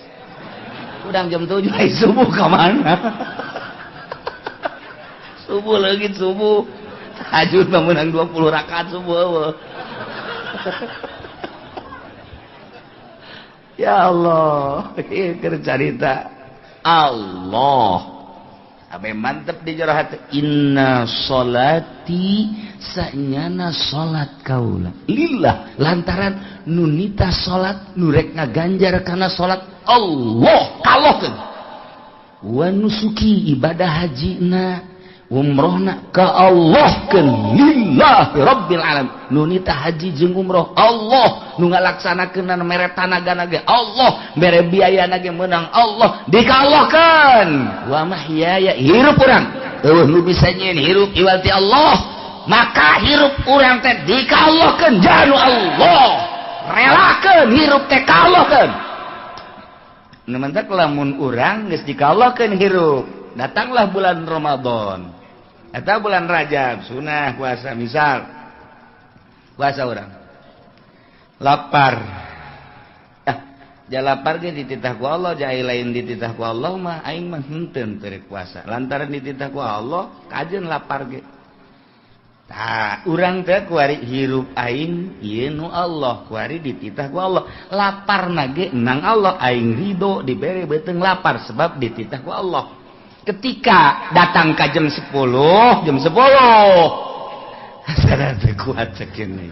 Speaker 1: Udang jam 7 ai subuh ka mana? Subuh leungit subuh. Tahajud mah meunang 20 rakaat subuh eueuh. Ya Allah, ieu keur carita Allah. Abe mantep di jero hati. Inna sholati sanyana salat kaula lillah lantaran nunita salat nurek ngaganjar kana salat Allah kalohkeun. Wa nusuki ibadah hajina umrohna ka Allah keun lillahi rabbil alamin. Nunita haji jeung umroh Allah nu ngalaksanakeun mere tanagana ge Allah, mere biayana ge meunang Allah, dikalohkeun. Wa mahyaya hirup urang eueuh nu bisa nyieun hirup iwal ti Allah, maka hirup urang teh dikalohkeun janu Allah, relakeun hirup teh kalohkeun. Nu mantak lamun urang geus dikalohkeun hirup, datanglah bulan Ramadan atau bulan Rajab, sunah puasa misal. Puasa orang lapar. Ja lapar ge dititah ku Allah, ja lain dititah ku Allah mah aing mah henteu teu puasa. Lantaran dititah ku Allah, kajeun lapar ge. Tah, urang teh kuari hirup aing ieu nu Allah, kuari dititah ku Allah. Laparna ge nang Allah, aing ridho dibere beuteung lapar sebab dititah ku Allah. Ketika datang ke jam 10, jam 10. Asana teu kuat cek ini.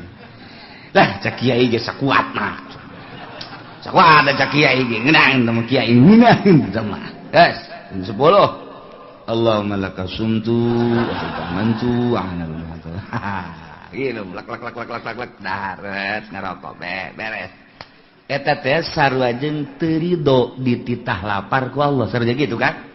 Speaker 1: Lah cek kiai ge sakuat mah. Sakuat da cek kiai ge ngeunang teh kiai ngeunang teh mah. Geus, jam 10. Allahumma laka sumtu wa amantu ana gitu lak lak lak lak lak lak daret ngarokok beres. Eta teh sarua jeung teu rido dititah lapar ku Allah, sarua gitu kan?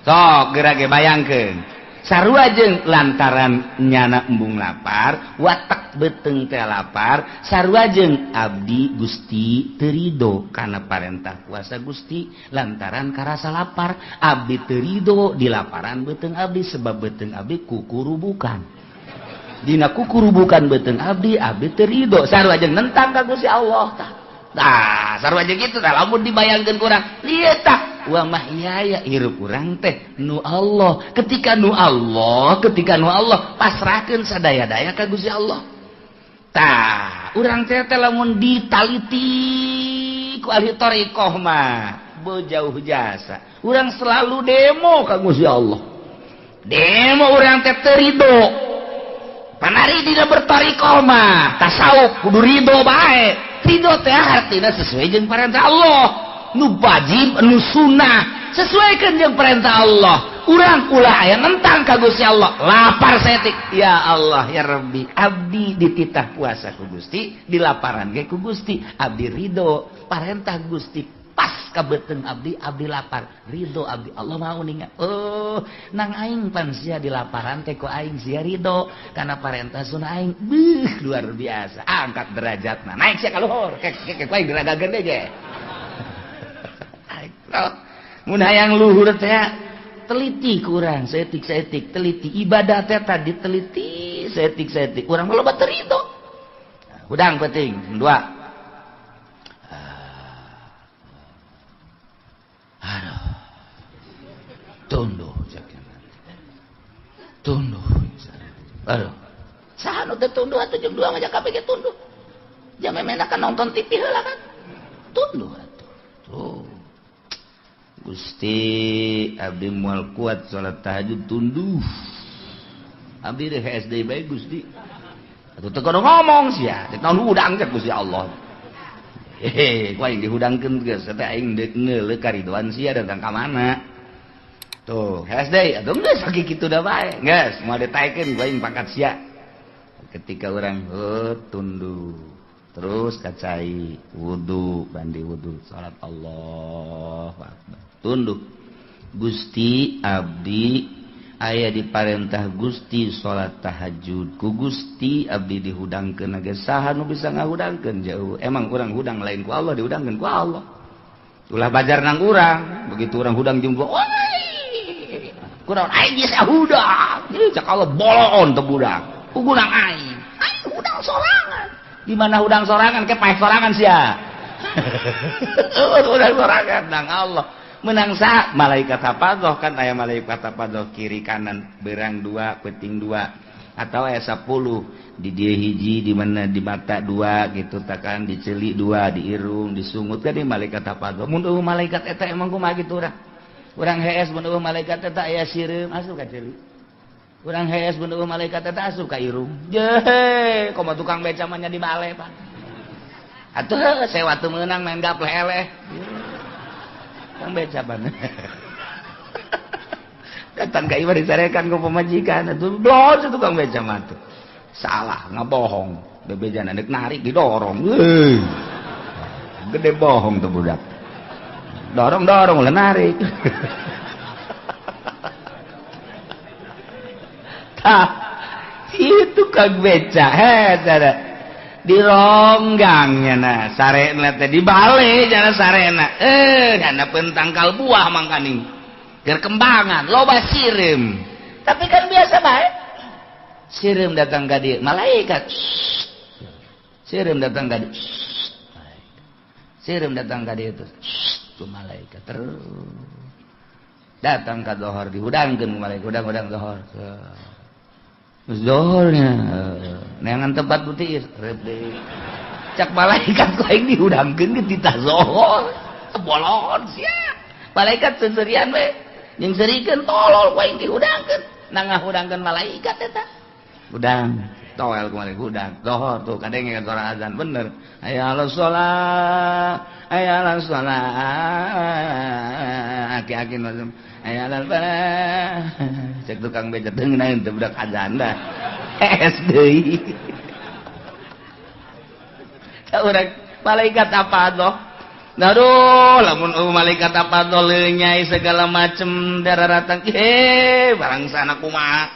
Speaker 1: Sok geura ge bayangkeun. Sarua jeung lantaran nyana embung lapar, watak beuteung teh lapar, sarua jeung abdi Gusti teu rido kana parentah kuasa Gusti lantaran karasa lapar, abdi teu rido di laparan beuteung abdi sebab beuteung abdi kukurubukan. Dina kukurubukan beuteung abdi, abdi teu rido, sarua jeung nentang ka Gusti Allah tah. Tah, sarua jeung kitu tah lamun dibayangkeun ku urang, ieu tah wa mahyaya hirup urang teh nu Allah. Ketika nu Allah, ketika nu Allah pasrahkeun sadaya-daya ka Gusti Allah. Tah, urang teh teh lamun ditaliti
Speaker 2: Diteliti ku ahli thariqah mah jauh jasa. Urang selalu demo ka Gusti Allah. Demo urang teh teu ridho. Panari dina berthariqah mah tasawuf kudu ridho bae. Ridho teh artina sesuai jeung perintah Allah. Nu wajib, nu sunnah, sesuaikan jeung perintah Allah. Urang ulah aya nentang ka Gusti Allah. Lapar saeutik, ya Allah ya Rabbi, abdi dititah puasa ku Gusti, dilaparan ge ku Gusti, abdi ridho parentah Gusti. Pas kabeteng abdi, abdi lapar, ridho abdi. Allah mau ninga. Oh, nang aing pan sia dilaparan teh ku aing sia ridho karena parentah sunah aing. Beuh, luar biasa. Angkat derajatna. Naik sia ka luhur. Kek kek ku aing diragakeun deui ge. Mun hayang luhur teh teliti kurang saeutik-saeutik teliti ibadah teh tadi teliti saeutik-saeutik urang loba teu ridho. Hudang penting dua. Aduh. Tunduh tunduh. Aduh. Saha nu teu tunduh atuh jeung dua mah kabeh ge tunduh. Jam memena kan nonton TV heula kan. Tunduh atuh. Tuh. Gusti abdi moal kuat salat tahajud tunduh. Abdi deh SD bae Gusti. Atuh teu kudu ngomong sia, teh naon hudang cek Gusti Allah. Hehe, ku aing dihudangkeun geus teh aing deuk ngeuleuh karidoan sia datang ka mana. Tuh, SD atuh geus sakitu da bae. Geus moal ditaekeun ku aing pangkat sia. Ketika urang tunduh terus kacai wudu, bandi wudu, salat Allahu akbar. Tunduh. Gusti abdi aya diparentah Gusti salat tahajud ku Gusti abdi dihudangkeun ge saha nu bisa ngahudangkeun jauh. Emang urang hudang lain ku Allah dihudangkeun ku Allah. Ulah bajar nang urang, begitu urang hudang jeung oi. Kurang aing geus hudang. Cak Allah boloon teu budak. Ku hudang aing. Aing hudang sorangan. Di mana hudang sorangan ke paeh sorangan sia. Hudang sorangan nang Allah. Menang sa malaikat hafadzah kan aya malaikat hafadzah kiri kanan berang dua peting dua atau aya 10 di dieu hiji di mana di mata dua gitu takan di ceuli dua di irung disungut kan di malaikat hafadzah mun eueuh malaikat eta emang kumaha kitu urang urang hees mun eueuh malaikat eta aya sireum asup ka ceuli urang hees mun eueuh malaikat eta asup ka irung jehe komo tukang beca mah nya di bale pak atuh sewa teu meunang main gapleh eleh tukang beca pan datang ka imah dicarekan ku pamajikan atuh blos tukang beca mah tuh salah ngabohong bebejan deuk narik didorong euy gede bohong tuh budak dorong-dorong lah narik tah itu tukang beca heh dironggangnya nah sarena teh dibalik jana sarena jana pentangkal buah mangkaning keur kembangan loba sireum tapi kan biasa bae sireum datang ka dieu malaikat sireum datang ka dieu sireum datang ka dieu tuh malaikat terus datang ka dohor dihudangkeun malaikat hudang-hudang dohor zohornya neangan tempat putih cak malaikat ku aing dihudangkeun ke titah zohor bolon sia malaikat seserian we jeung serikeun tolol ku aing dihudangkeun nang ngahudangkeun malaikat eta hudang toel ku malaikat hudang zohor tuh kadenge suara azan bener hayya 'alas shalah hayya 'alas shalah aki-aki hayya 'alal falah cek tukang beca teu ngeunaheun teu budak azan dah hees deui urang malaikat apa doh aduh lamun malaikat apa doh lenyai segala macem darah ratang barang sana kumaha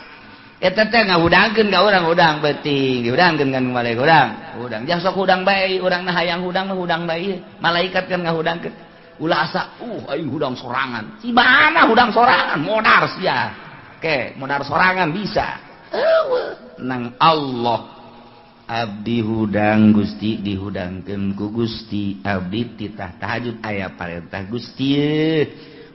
Speaker 2: eta teh ngahudangkeun ka urang hudang beuting dihudangkeun kan malaikat hudang hudang jang sok hudang bae urang na hayang hudang mah hudang bae malaikat kan ngahudangkeun ulah asa aing hudang sorangan si mana hudang sorangan modar sia ke modar sorangan bisa eueuh nang Allah abdi hudang Gusti dihudangkeun ku Gusti abdi titah tahajud aya parentah Gusti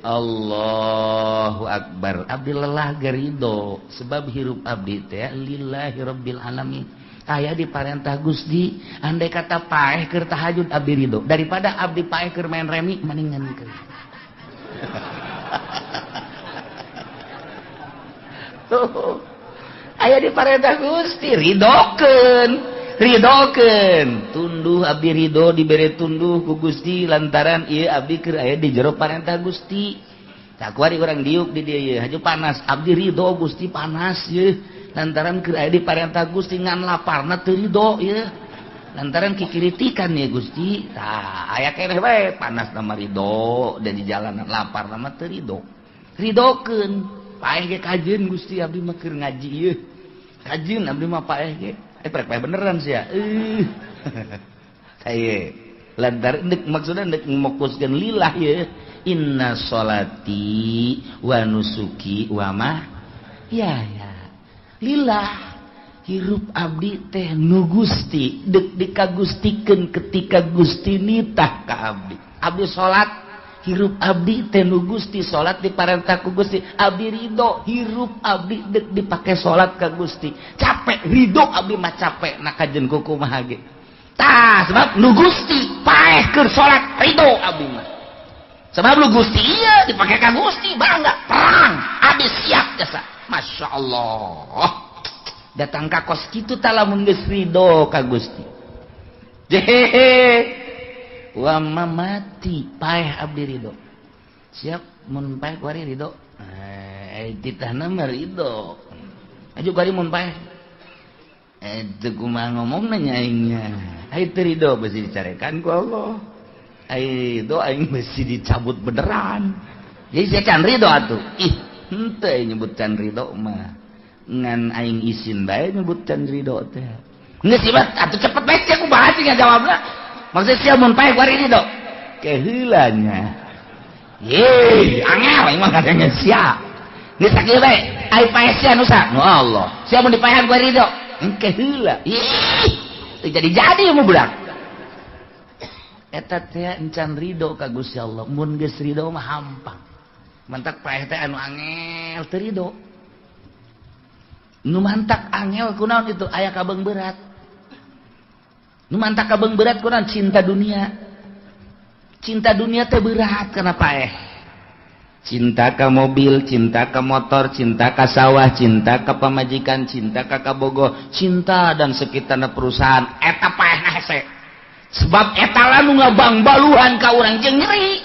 Speaker 2: Allahu akbar abdi lelah garido sebab hirup abdi teh lillahi rabbil alamin. Aya diparentah Gusti, andai kata paeh keur tahajud abdi ridho daripada abdi paeh keur main remi mendingan keur. Tuh. Aya diparentah Gusti ridokeun, ridokeun. Tunduh abdi ridho dibere tunduh ku Gusti lantaran ieu abdi keur aya di jero parentah Gusti. Takuari urang diuk di dieu ieu haju panas, abdi ridho Gusti panas ieu. Lantaran keur aya di parentah Gusti ngan laparna teu ridho ieu. Lantaran kikiritikan ya Gusti. Tah aya keneh bae panas na mah ridho da di jalanan laparna mah teu ridho. Ridokeun paeh ge kajeun Gusti abdi mah keur ngaji ieu. Kajeun abdi mah paeh ge. Prek paeh beneran sia. Saye lantaran deuk maksudna deuk mokuskeun lillah ieu. Inna sholati wa nusuki wa ma ya ya. Lillah hirup abdi teh nu Gusti deuk dikagustikeun ketika Gusti nitah ka abdi. Abdi salat hirup abdi teh nu Gusti, salat diparentah ku Gusti, abdi ridho hirup abdi deuk dipake salat ka Gusti. Capek ridho abdi mah capek na kajeun kumaha ge. Tah sebab nu Gusti paeh keur salat ridho abdi mah. Sebab nu Gusti ieu dipake ka Gusti bangga perang abdi siap jasa. Masya Allah datang ka kos kitu tah lamun geus ridho ka Gusti. Jehehe wa mati paeh abdi ridho. Siap mun paeh kuari ridho. Titahna mah ridho. Aju kuari mun paeh. Teu kumaha ngomongna nya aingnya. Ai teu ridho beusi dicarekan ku Allah. Ai ridho aing beusi dicabut beneran. Jadi sia can ridho atuh. Ih, henteu nyebut can ridho mah. Ngan aing isin bae nyebut can ridho teh. Geus sih atuh cepet bae sia kumaha sih ngajawabna. Maksud sia mun paeh kuari ridho. Keheula nya. Ye, angel aing mah kadang sia. Geus sakieu bae, ai paeh sia nu sa? Nu Allah. Sia mun dipaehan kuari ridho. Engke heula. Ih, teu jadi-jadi mu budak. Eta teh encan ridho ka Gusti Allah. Mun geus ridho mah hampang. Mantak paeh teh anu angel teu ridho. Nu mantak angel kunaon itu aya kabeung berat. Nu mantak kabeung berat kunaon cinta dunia. Cinta dunia teh berat kana paeh. Cinta ka mobil, cinta ka motor, cinta ka sawah, cinta ka pamajikan, cinta ka kabogo, cinta dan sekitarna perusahaan. Eta paehna hese. Sebab eta lah nu ngabangbaluhan ka urang jeung nyeri.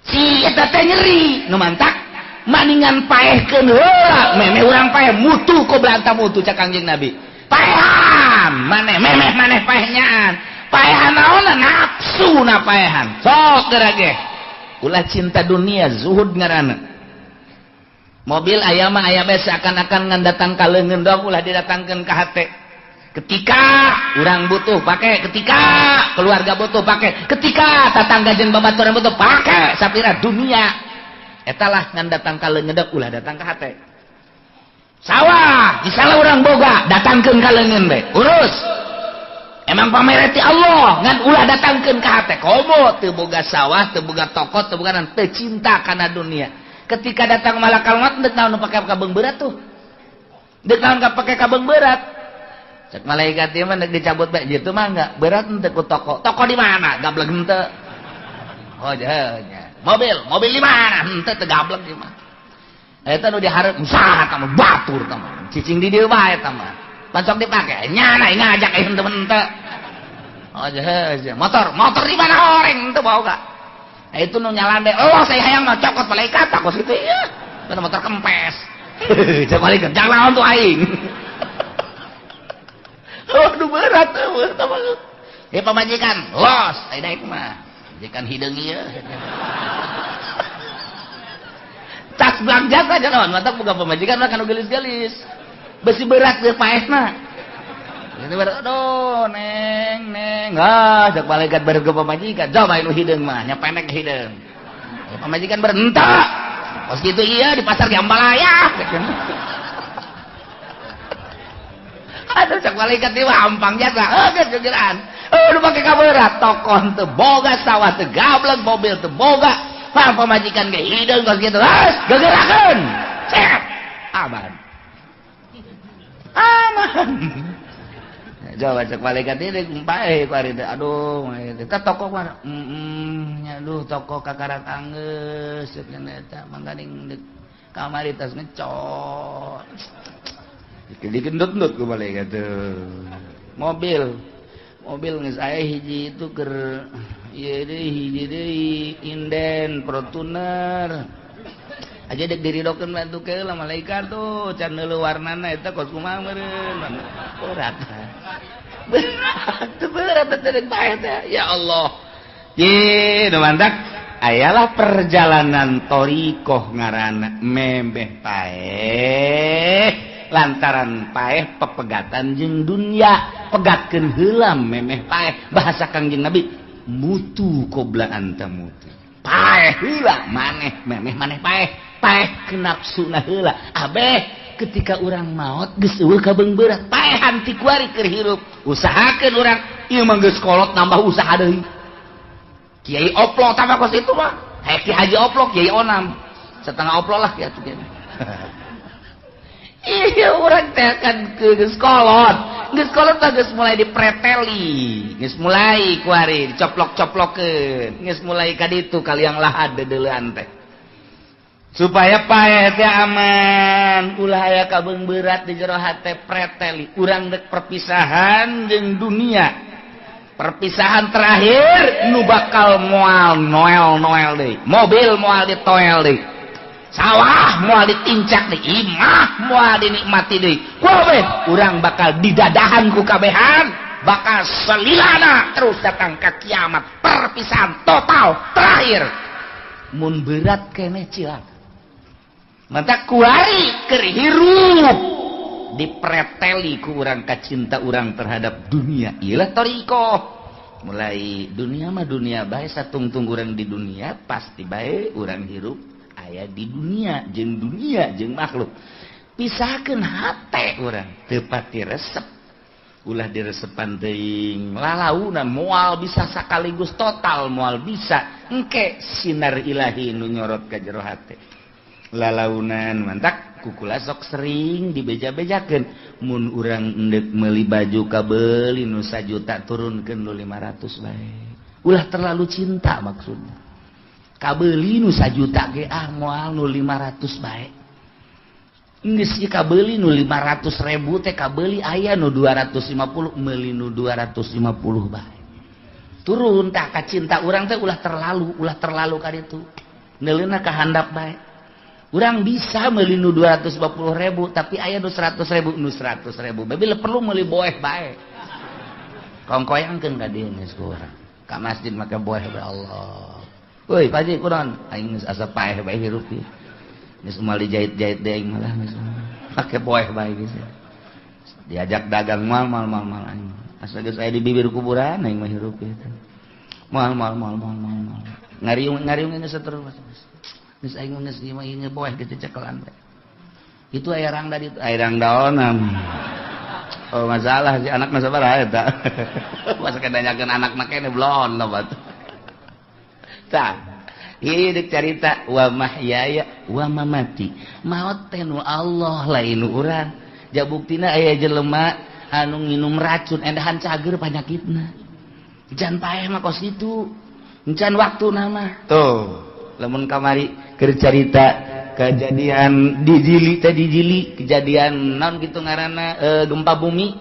Speaker 2: Si eta teh nyeri, nu mantak maningan paehkeun heula, memeh urang paeh mutu koblanta mutu cak Kangjeng Nabi. Paehan maneh memeh maneh paehnyaan. Paehan naonna nafsu na paehan. Sok geura ge. Ulah cinta dunia zuhud ngaranna. Mobil aya mah aya bae seakan-akan ngan datang ka leungeun doang ulah didatangkeun ka hate. Ketika urang butuh pake, ketika keluarga butuh pake, ketika tatangga jeung babaturan butuh pake, sapira dunia. Eta lah ngan datang ka leungeun doang ulah datang ka hate. Sawah misalnya urang boga datangkeun ka leungeun bae, urus. Emang pamereti Allah ngan ulah datangkeun ka hate. Komo teu boga sawah, teu boga toko, teu boga naon, teu cinta kana dunia. Ketika datang malakal maut deuk naon nu pake kabeung berat tuh. Deuk naon ka pake kabeung berat. Cek malaikat ieu mah deuk dicabut bae jitu mah enggak, berat henteu ku toko. Toko di mana? Gablek henteu. Oh nya. Mobil, mobil di mana? Henteu teu gablek ieu mah. Eta nu dihareup saha eta mah batur eta mah. Cicing di dieu bae eta mah. Pancok dipake nyana ngajak aing temen teu. Oh jehe, motor, motor di mana horeng teu boga. Nah, itu nu nyalande, oh saya hayang mah cokot malaikat aku situ ieu. Kana motor kempes. Cek malaikat, jangan lawan tuh aing. Aduh berat eueuh tah maksud. Eh pamajikan, los ai daek mah. Majikan hideung ieu. Tas belanja saja naon, mantap boga pamajikan mah kanu geulis-geulis. Besi berat deh paesna. Ini berat, aduh, neng, neng, ah, cek malaikat baru ke pamajikan, coba nu hideung mah, nya pendek hideung. Ya, pamajikan berentak. Pas gitu iya di pasar Jambalaya. Aduh, cek malaikat ieu mah hampang jasa, geus gegeran. Aduh pake kaberat, toko teu boga, sawah teu gablek, mobil teu boga. Pang pamajikan ge hideung kos kitu, geus gegerakeun. Cep, aman. Aman. Coba cek malaikat ini paeh ku ari teh. Aduh, eta toko mana? Heeh, aduh toko kakarak anggeus cek eta mangkaning kamari tas ngecot. Dikendut-endut ku malaikat tuh. Mobil. Mobil geus aya hiji itu keur ieu deui hiji deui inden Fortuner. Aja dek diridokeun bantu ke lah malaikat tuh can neuleuh warnana eta kos kumaha meureun. Berat. Berat, berat teh dek paeh teh. Ya Allah. Ye, nu mantak ayalah perjalanan thoriqoh ngaranna memeh paeh lantaran paeh pepegatan jeung dunya, pegatkeun heula memeh paeh. Bahasa Kangjeng Nabi, mutu qobla an tamutu. Paeh heula maneh memeh maneh paeh. Paeh ke nafsuna heula. Abeh ketika urang maot geus eueuh kabeung berat, paehan ti kuari keur hirup. Usahakeun urang ieu mah geus kolot nambah usaha deui. Kiai oplok tambah kos itu mah. Hayang Ki Haji oplok, Kiai onam. Setengah oplok lah ya tuh. Iya urang teh kan geus kolot. Geus kolot mah geus mulai dipreteli, geus mulai kuari dicoplok-coplokeun, geus mulai ka ditu kaliang lahad deudeulean teh. Supaya paeh teh aman, ulah aya kabeung berat di jero hate preteli. Urang dek perpisahan jeung dunia. Perpisahan terakhir nu bakal moal noel-noel deui. Mobil moal ditoel deui. Sawah moal ditincak deui, imah moal dinikmati deui. Kabeh urang bakal didadahan ku kabehan, bakal selilana terus datang ke kiamat. Perpisahan total terakhir. Mun berat keneh cilaka. Mata kuari keur hirup dipreteli ku urang kacinta urang terhadap dunia. Iyalah thoriqoh. Mulai dunia mah dunia bae, satungtung urang di dunia pasti bae urang hirup aya di dunia jeung dunia jeung makhluk. Pisahkeun hate urang teu pati resep. Ulah diresepan teuing lalaunan moal bisa sakaligus total moal bisa. Engke sinar ilahi nu nyorot ka jero hate. Lalaunan mantak kukula sok sering dibeja-bejakeun mun urang endek meuli baju kabeuli nu sajuta turunkeun nu 500 bae. Ulah terlalu cinta maksudna. Kabeuli nu sajuta ge ah moal nu 500 bae. Geus ieu kabeuli nu 500 ribu teh kabeuli aya nu 250 meuli nu 250 bae. Turun tah ka cinta urang teh ulah terlalu ka ditu. Neuleuna ka handap bae. Urang bisa meuli nu 250 ribu tapi aya nu 100 ribu nu 100 ribu. Bae perlu meuli boeh bae. Kongkoyangkeun ka dieu geus ku urang. Ka masjid make boeh bae Allah. Woi, Pak Haji kunaon? Aing geus asa paeh bae hirup ieu. Geus moal dijahit-jahit deui aing malah geus. Make boeh bae geus. Diajak dagang mal mal mal mal aing. Asa geus aya di bibir kuburan aing mah hirup ieu teh. Mal mal mal mal mal mal. Ngariung-ngariung geus terus. Geus aing geus ieu mah ieu boeh geus dicekelan bae. Itu aya rangda ditu, aya rangdaonam. Oh masalah si anak mah sabaraha eta. Masa kedanyakeun anak mah kene blon lobat. Tah, ieu deuk carita wa mahyaya wa mamati. Maot teh nu Allah lain nu urang. Ja buktina aya jelema anu nginum racun endahan cager panyakitna. Jan paeh mah kos kitu. Encan waktuna mah. Tuh, lamun kamari keur carita kejadian di Jili teh di Jili, kejadian naon kitu ngaranna gempa bumi.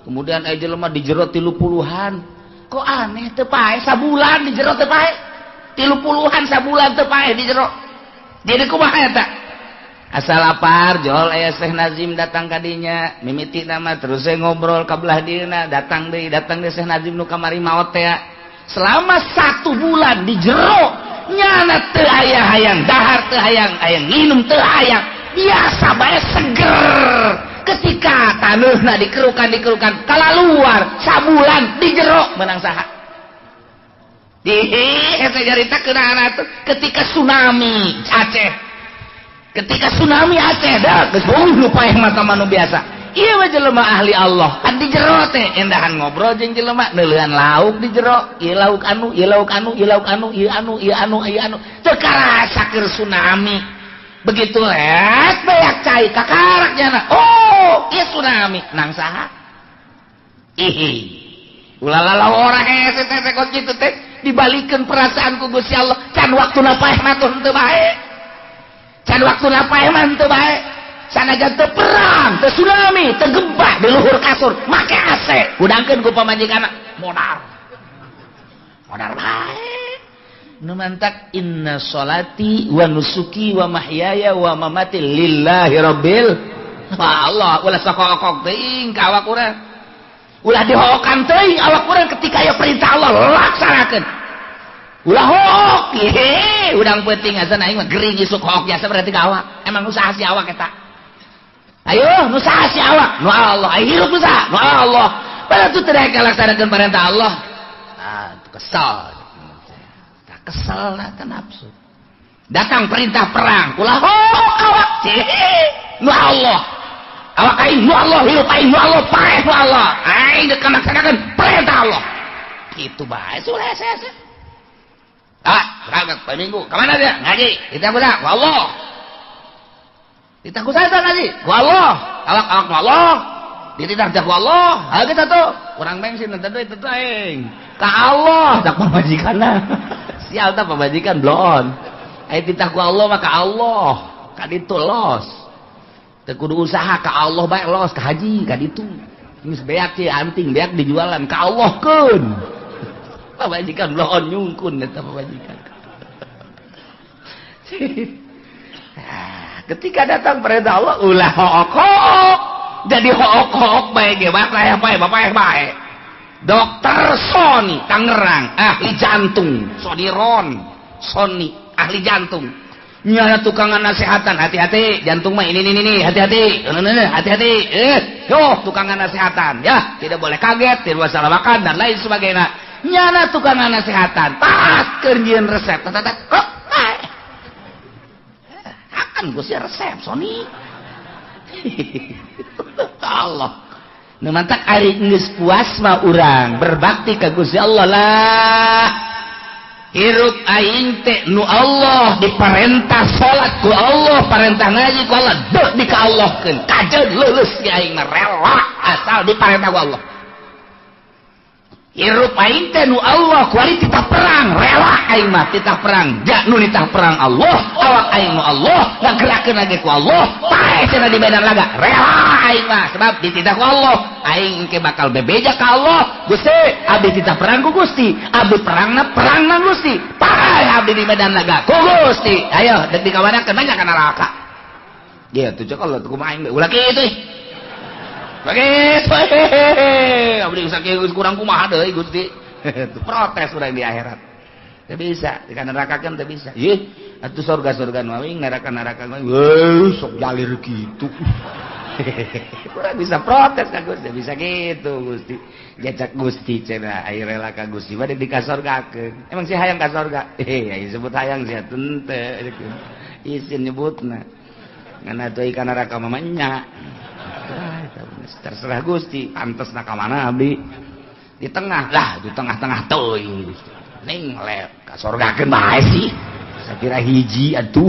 Speaker 2: Kemudian aya jelema di jero 30-an. Kok aneh teu paeh sabulan di jero teu paeh. 30-an sabulan teu paeh di jero. Jadi kumaha eta? Asal lapar jol aya Syekh Nazim datang ka dinya, mimiti nama terus saya ngobrol ka belah dieuna, datang deui Syekh Nazim nu kamari maot teh. Selama 1 bulan di jero nyana teu aya hayang dahar teu hayang aya nginum teu hayang, biasa bae seger. Ketika taneuhna dikerukan kalaluar sabulan di jero menang saha? Ih, eta carita keunana tuh ketika tsunami Aceh. Ketika tsunami Aceh dah geus nu paeh mata manu biasa. Ieu mah jelema ahli Allah. Kan di jero teh endahan ngobrol jeung jelema neuleuan lauk di jero, ieu lauk anu, ieu lauk anu, ieu lauk anu, ieu anu, ieu anu, ieu anu. Teu karasa keur tsunami. Begitu les beak cai kakarak jana. Oh, ieu tsunami nang saha? Ih, ulah lalawora hese teh kos kitu teh dibalikeun perasaan ku Gusti Allah. Can waktuna paeh mah tuh henteu bae. Can waktuna paeh mah henteu bae. Sanajan teu perang, teu tsunami, teu gempa di luhur kasur, make AC, hudangkeun ku pamajikanna, modar. Modar bae. Nu mantak inna sholati wa nusuki wa mahyaya wa mamati lillahi rabbil. Wah Allah, ulah sok-okok teuing ka awak urang. Ulah dihokan teuing awak urang ketika aya perintah Allah laksanakeun. Ulah hook, ye, udang peuting asa aing mah gering isuk hook jasa berarti ka awak. Emang usaha si awak eta. Ayo, nu saha si awak? Nu Allah. Ayo hirup nu saha? Nu Allah. Padahal tu teu laksanakeun perintah Allah. Ah, itu kesal. Tak kesal lah ka nafsu. Datang perintah perang, ulah hook awak. Nu Allah. Awak aing nu Allah, hirup aing nu Allah, paeh nu Allah. Aing dek laksanakeun perintah Allah. Kitu bae sudah saya. Ah, berangkat poe Minggu. Kemana dia? Ngaji. Kita kuda, ku Allah. Kita ku saya ngaji. Ku Allah. Awak-awak ku Allah. Dititah ku Allah. Ah kita tuh kurang bensin teu duit teu aing. Ka Allah tak pamajikanna. Sial tah pamajikan bloon. Aya titah ku Allah mah ka Allah. Ka ditu los. Teu kudu usaha ka Allah bae los ka haji ka ditu. Geus beak sih anting beak dijualan ka Allah keun. Pamajikan bloon nyungkun eta pamajikan. Nah, ketika datang perintah Allah ulah hook-hook. Jadi hook-hook bae ge bae bae bae bae. Dokter Sony Tangerang, ahli jantung, Sodiron, Sony, ahli jantung. Nyala tukangan nasehatan, hati-hati, jantung mah ini ini hati-hati, hati-hati. Yo tukangan nasehatan, ya, tidak boleh kaget, tidak boleh salah makan dan lain sebagainya. Nyala tukangan nasehatan, pas keur nyieun resep, tat kok akan gue sih resep Sony. Allah. Nu mantak ari geus puas mah urang berbakti ka Gusti Allah lah. Hirup aing teh nu Allah diperintah salat ku Allah, perintah ngaji ku Allah, dek di ka Allahkeun. Kajeun leuleus ge aing mah rela asal diperintah ku Allah. Hirup aing teh nu Allah kuari titah perang, rela aing mah titah perang. Ja nu nitah perang Allah, awak aing nu Allah, ngagerakeun lagi ku Allah, paeh cenah di medan laga, rela aing mah sebab dititah ku Allah. Aing engke bakal bebeja ka Allah. Gusti, abdi titah perang ku Gusti, abdi perangna perangna Gusti. Paeh abdi di medan laga ku Gusti. Ayo dek dikawanakeun banyak ka neraka. Dia tuh cek Allah tuh kumaha aing ulah kitu ih. Begitu, abdi geus kurang kumaha deui Gusti. Protes urang di akhirat. Teu bisa, di neraka kan teu bisa. Ih, atuh surga-surga nu aing, neraka-neraka nu aing, sok jalir kitu. Kurang bisa protes ka Gusti, bisa gitu Gusti. Jajak Gusti cenah aya rela ka Gusti mah di ka sorgakeun. Emang si hayang ka sorga? Aya sebut hayang sia teu isin nyebutna. Ngan atuh ka neraka mah nya. Terserah Gusti, pantes na ka mana abdi? Di tengah lah, di tengah-tengah teuing Gusti. Ning lep ka sorgakeun bae sih. Sakira hiji atuh.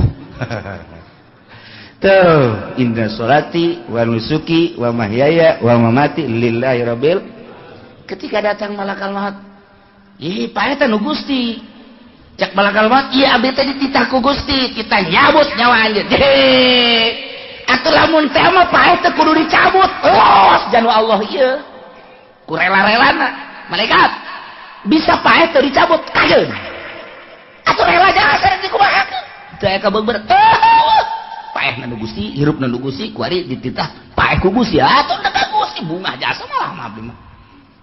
Speaker 2: Tuh, inna sholati wa nusuki wa mahyaya wa mamati lillahi rabbil. Ketika datang malakal maut, ih paeh teh nu Gusti. Cek malakal maut, ieu abdi teh dititah ku Gusti, kita nyabut nyawa anjeun. Atuh lamun teh mah paeh teh kudu dicabut. Los janu Allah ieu. Ku rela-relana malaikat bisa paeh teh dicabut kajeun. Atuh rela jasa dikumahakeun. Teu aya kabeungbeur. Paeh na nu Gusti, hirup na nu Gusti, kuari dititah paeh ku Gusti. Atuh teh ka Gusti bungah jasa malah mah abdi mah.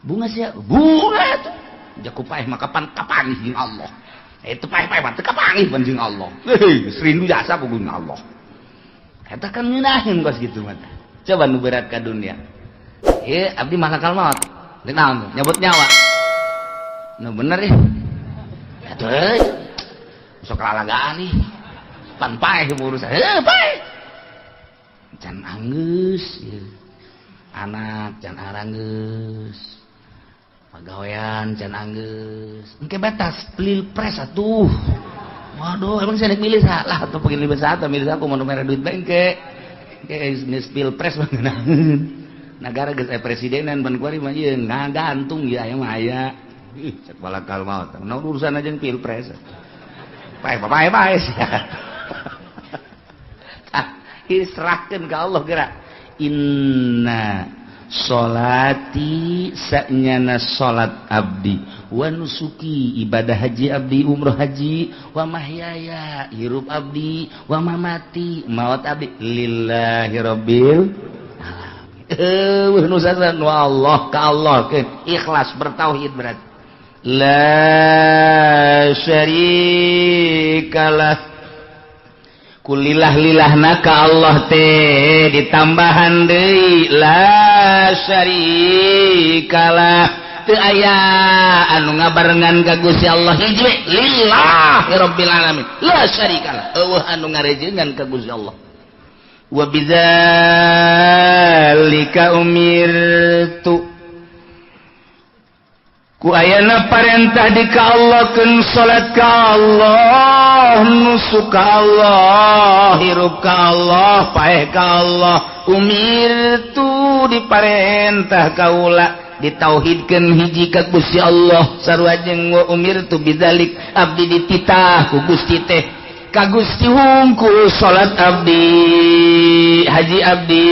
Speaker 2: Bunga sia, bunga atuh. Jaku paeh mah kapan kapanggih jeung Allah. Itu paeh-paeh mah teu kapanggih pan jeung Allah. Heuh, rindu jasa ku jeung Allah. Eta kan ngeunaheun kos kitu mah. Coba nu berat ka dunia. Ieu abdi malakal maut. Deuk naon tuh? Nyabut nyawa. Nu bener ya. Atuh euy. Sok lalagaan ih. Pan paeh urusan. Heuh, paeh. Can anggeus ieu. Anak can aranggeus. Pagawean can anggeus. Engke batas pilpres atuh. Waduh, emang saya milih salah atau pengen milih satu, milih aku mau mere duit bengke. Engke geus pilpres mah ngeunaheun.
Speaker 1: Negara geus aya presidenan ban kuari mah ieu ngagantung ieu aya mah aya. Ih, cek malakal maut. Naon urusan jeung pilpres? Pae pae pae sia. Tah, serahkeun ka Allah geura. Inna sholati, sanyana salat abdi, wa nusuki, ibadah haji abdi, umroh haji, wa mahyaya, hirup abdi, wa mamati, maut abdi, lillahi rabbil alamin. Nu Allah ka Allah ke ikhlas bertauhid, berarti la syarikalah. Kulillah lilahna ka Allah teh ditambahan deui la syarikalah, teu aya anu ngabarengan ka Gusti Allah, hiji we, lillahi rabbil alamin la syarikalah, eueuh anu ngarejengan ka Gusti Allah. Wa bidzalika umirtu, ku ayana parentah di ka Allah keun salat ka Allah, nusuk ka Allah, hirup ka Allah, paeh ka Allah. Umirtu, diparentah kaula ditauhidkeun hiji ka Gusti Allah. Sarua jeung wa umirtu bidzalik, abdi dititah ku Gusti teh, ka Gusti hungkul salat abdi, haji abdi,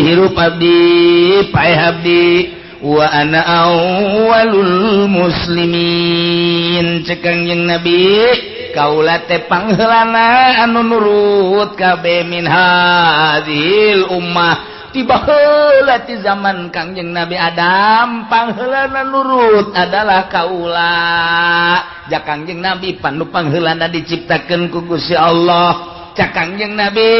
Speaker 1: hirup abdi, paeh abdi. Wa ana awwalul muslimin, cek Kangjeng Nabi, kaula teh pangheulana anu nurut kabeh min hadhil ummah. Tiba heula ti zaman Kangjeng Nabi Adam, pangheulana nurut adalah kaula. Ja Kangjeng Nabi panu pangheulana diciptakeun ku Gusti Allah. Cak Kangjeng Nabi,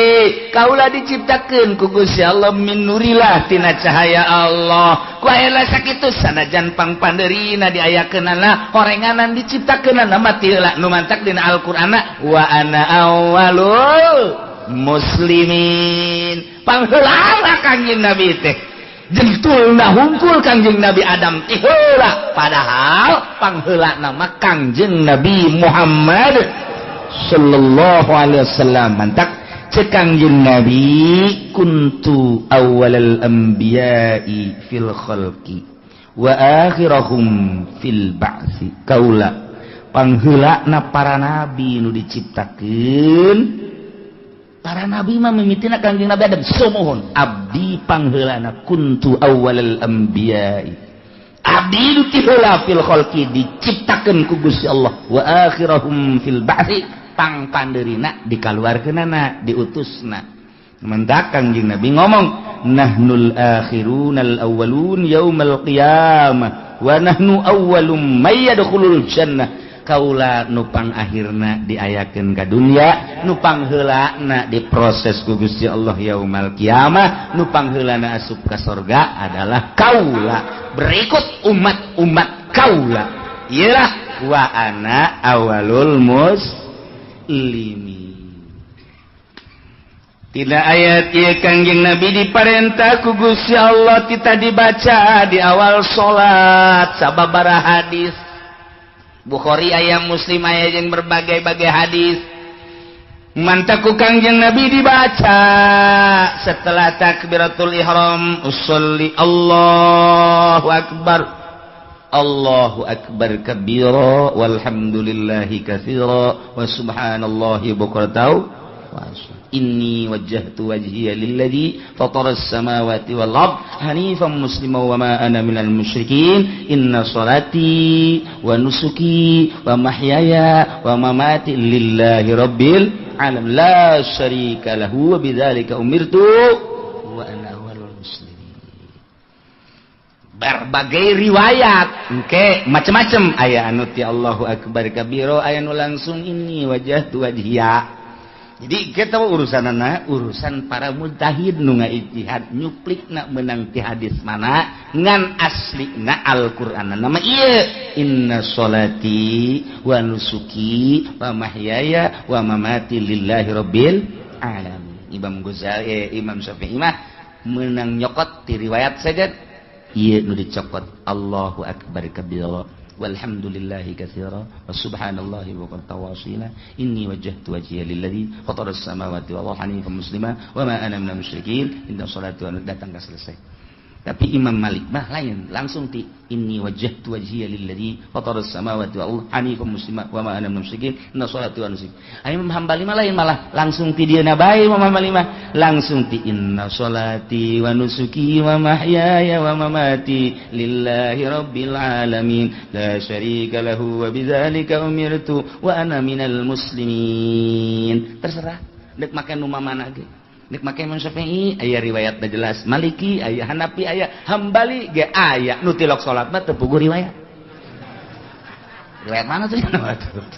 Speaker 1: kaula diciptakeun ku Gusti Allah min nurillah, tina cahaya Allah. Ku aya sakitu sanajan pangpandeurina diayakeunana horenganan diciptakeunana mah ti heula, nu mantak dina Al-Qur'anna wa ana awwalul muslimin. Pangheulana Kangjeng Nabi teh jentulna hungkul Kangjeng Nabi Adam ti heula, padahal pangheulana mah Kangjeng Nabi Muhammad sallallahu alaihi wasallam. Mantak cek Kangjeng Nabi, kuntu awwalal anbiya'i fil khalqi wa akhirahum fil ba'si. Kaula pangheulana para nabi nu diciptakeun. Para nabi mah mimitina Kangjeng Nabi Adam. Sumuhun, abdi pangheulana, kuntu awwalal anbiya'i, abdi nu ti heula, fil khalqi, diciptakeun ku Gusti Allah, wa akhirahum fil ba'si, pangpandeurina dikaluarkeunana, diutusna. Mendak Kangjeng Nabi ngomong, nahnul akhirunal awwalun yaumal qiyamah wa nahnu awwalum may yadkhulul jannah. Kaula nupang akhirna diayakeun ka dunya, nupang heulana diproses ku Gusti Allah yaumal qiyamah, nupang heulana asup ka sorga adalah kaula berikut umat-umat kaula. Iyalah wa ana awalul muslimin. Tidak ayat ieu Kangjeng Nabi diparentah ku Gusti Allah kita dibaca di awal salat sababaraha hadis Bukhari aya, Muslim aya, jeung berbagai-bagai hadis. Mantak ku Kangjeng Nabi dibaca setelah takbiratul ihram, usolli, Allahu akbar, Allahu akbar kabira, walhamdulillahi katsira, wa subhanallahi bukratan wa asila. Inni wajjahtu wajhiya lilladzi fatara as-samawati wal ard hanifan musliman wa ma ana minal musyrikin. Inna salati wa nusuki wa mahyaya wa mamati lillahi rabbil alamin la syarika lahu wa bidzalika umirtu wa ana awwalul muslimin. Berbagai riwayat engke macam-macam, aya anu ti Allahu akbar kabiro, aya nu langsung ini wajjahtu wajhiya. Jadi kita urusan anak, urusan para mujtahid nu ngaijtihad nyuplik nak menang ti hadis mana, ngan asli na Al-Qur'an nama ieu, inna sholati wa nusuki wa mahyaya wa mamati lillahi rabbil alamin. Imam Ghazali, Imam Syafi'i mah menang nyokot ti riwayat saja ieu nu dicokot Allahu akbar kabira walhamdulillahi katsira wa subhanallahi wa qad tawasila. Inni wajjahtu wajhiya lilladzi fatara as-samawati wal arda hanifan muslima wa ma ana minal musyrikin. Inna salati wa datang ka selesai. Tapi Imam Malik mah lain, langsung ti inni wajjahtu wajhiya lilladzi fataras samawati wal ardi hanifan muslima wa ma ana minal musyrikin inna sholati wa nusuki. Imam Hambali mah lain, malah langsung ti dieuna bae. Imam Hambali mah langsung ti inna sholati wa nusuki wa mahyaya wa mamati lillahi rabbil alamin la syarika lahu wa bidzalika umirtu wa ana minal muslimin. Terserah dek make nu mana ge. Nek make Imam Syafi'i aya riwayatna jelas, Maliki aya, Hanafi aya, Hambali ge aya. Nu tilok salat mah teu puguh riwayat. Riwayat mana tuh?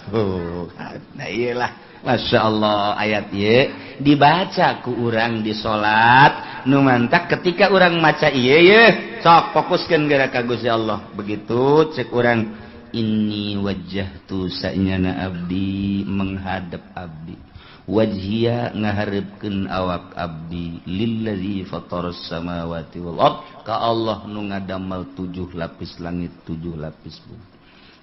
Speaker 1: Tuh. Nah iyalah, Masya Allah ayat ieu dibaca ku urang di salat nu mantak ketika urang maca ieu ye sok fokuskeun geura ka Gusti Allah. Begitu cek urang inni wajjahtu sanyana abdi menghadap abdi wajhiya ngaharepkeun awak abdi lillazi fataras samawati wal ard ka Allah nu ngadamel 7 lapis langit 7 lapis bumi.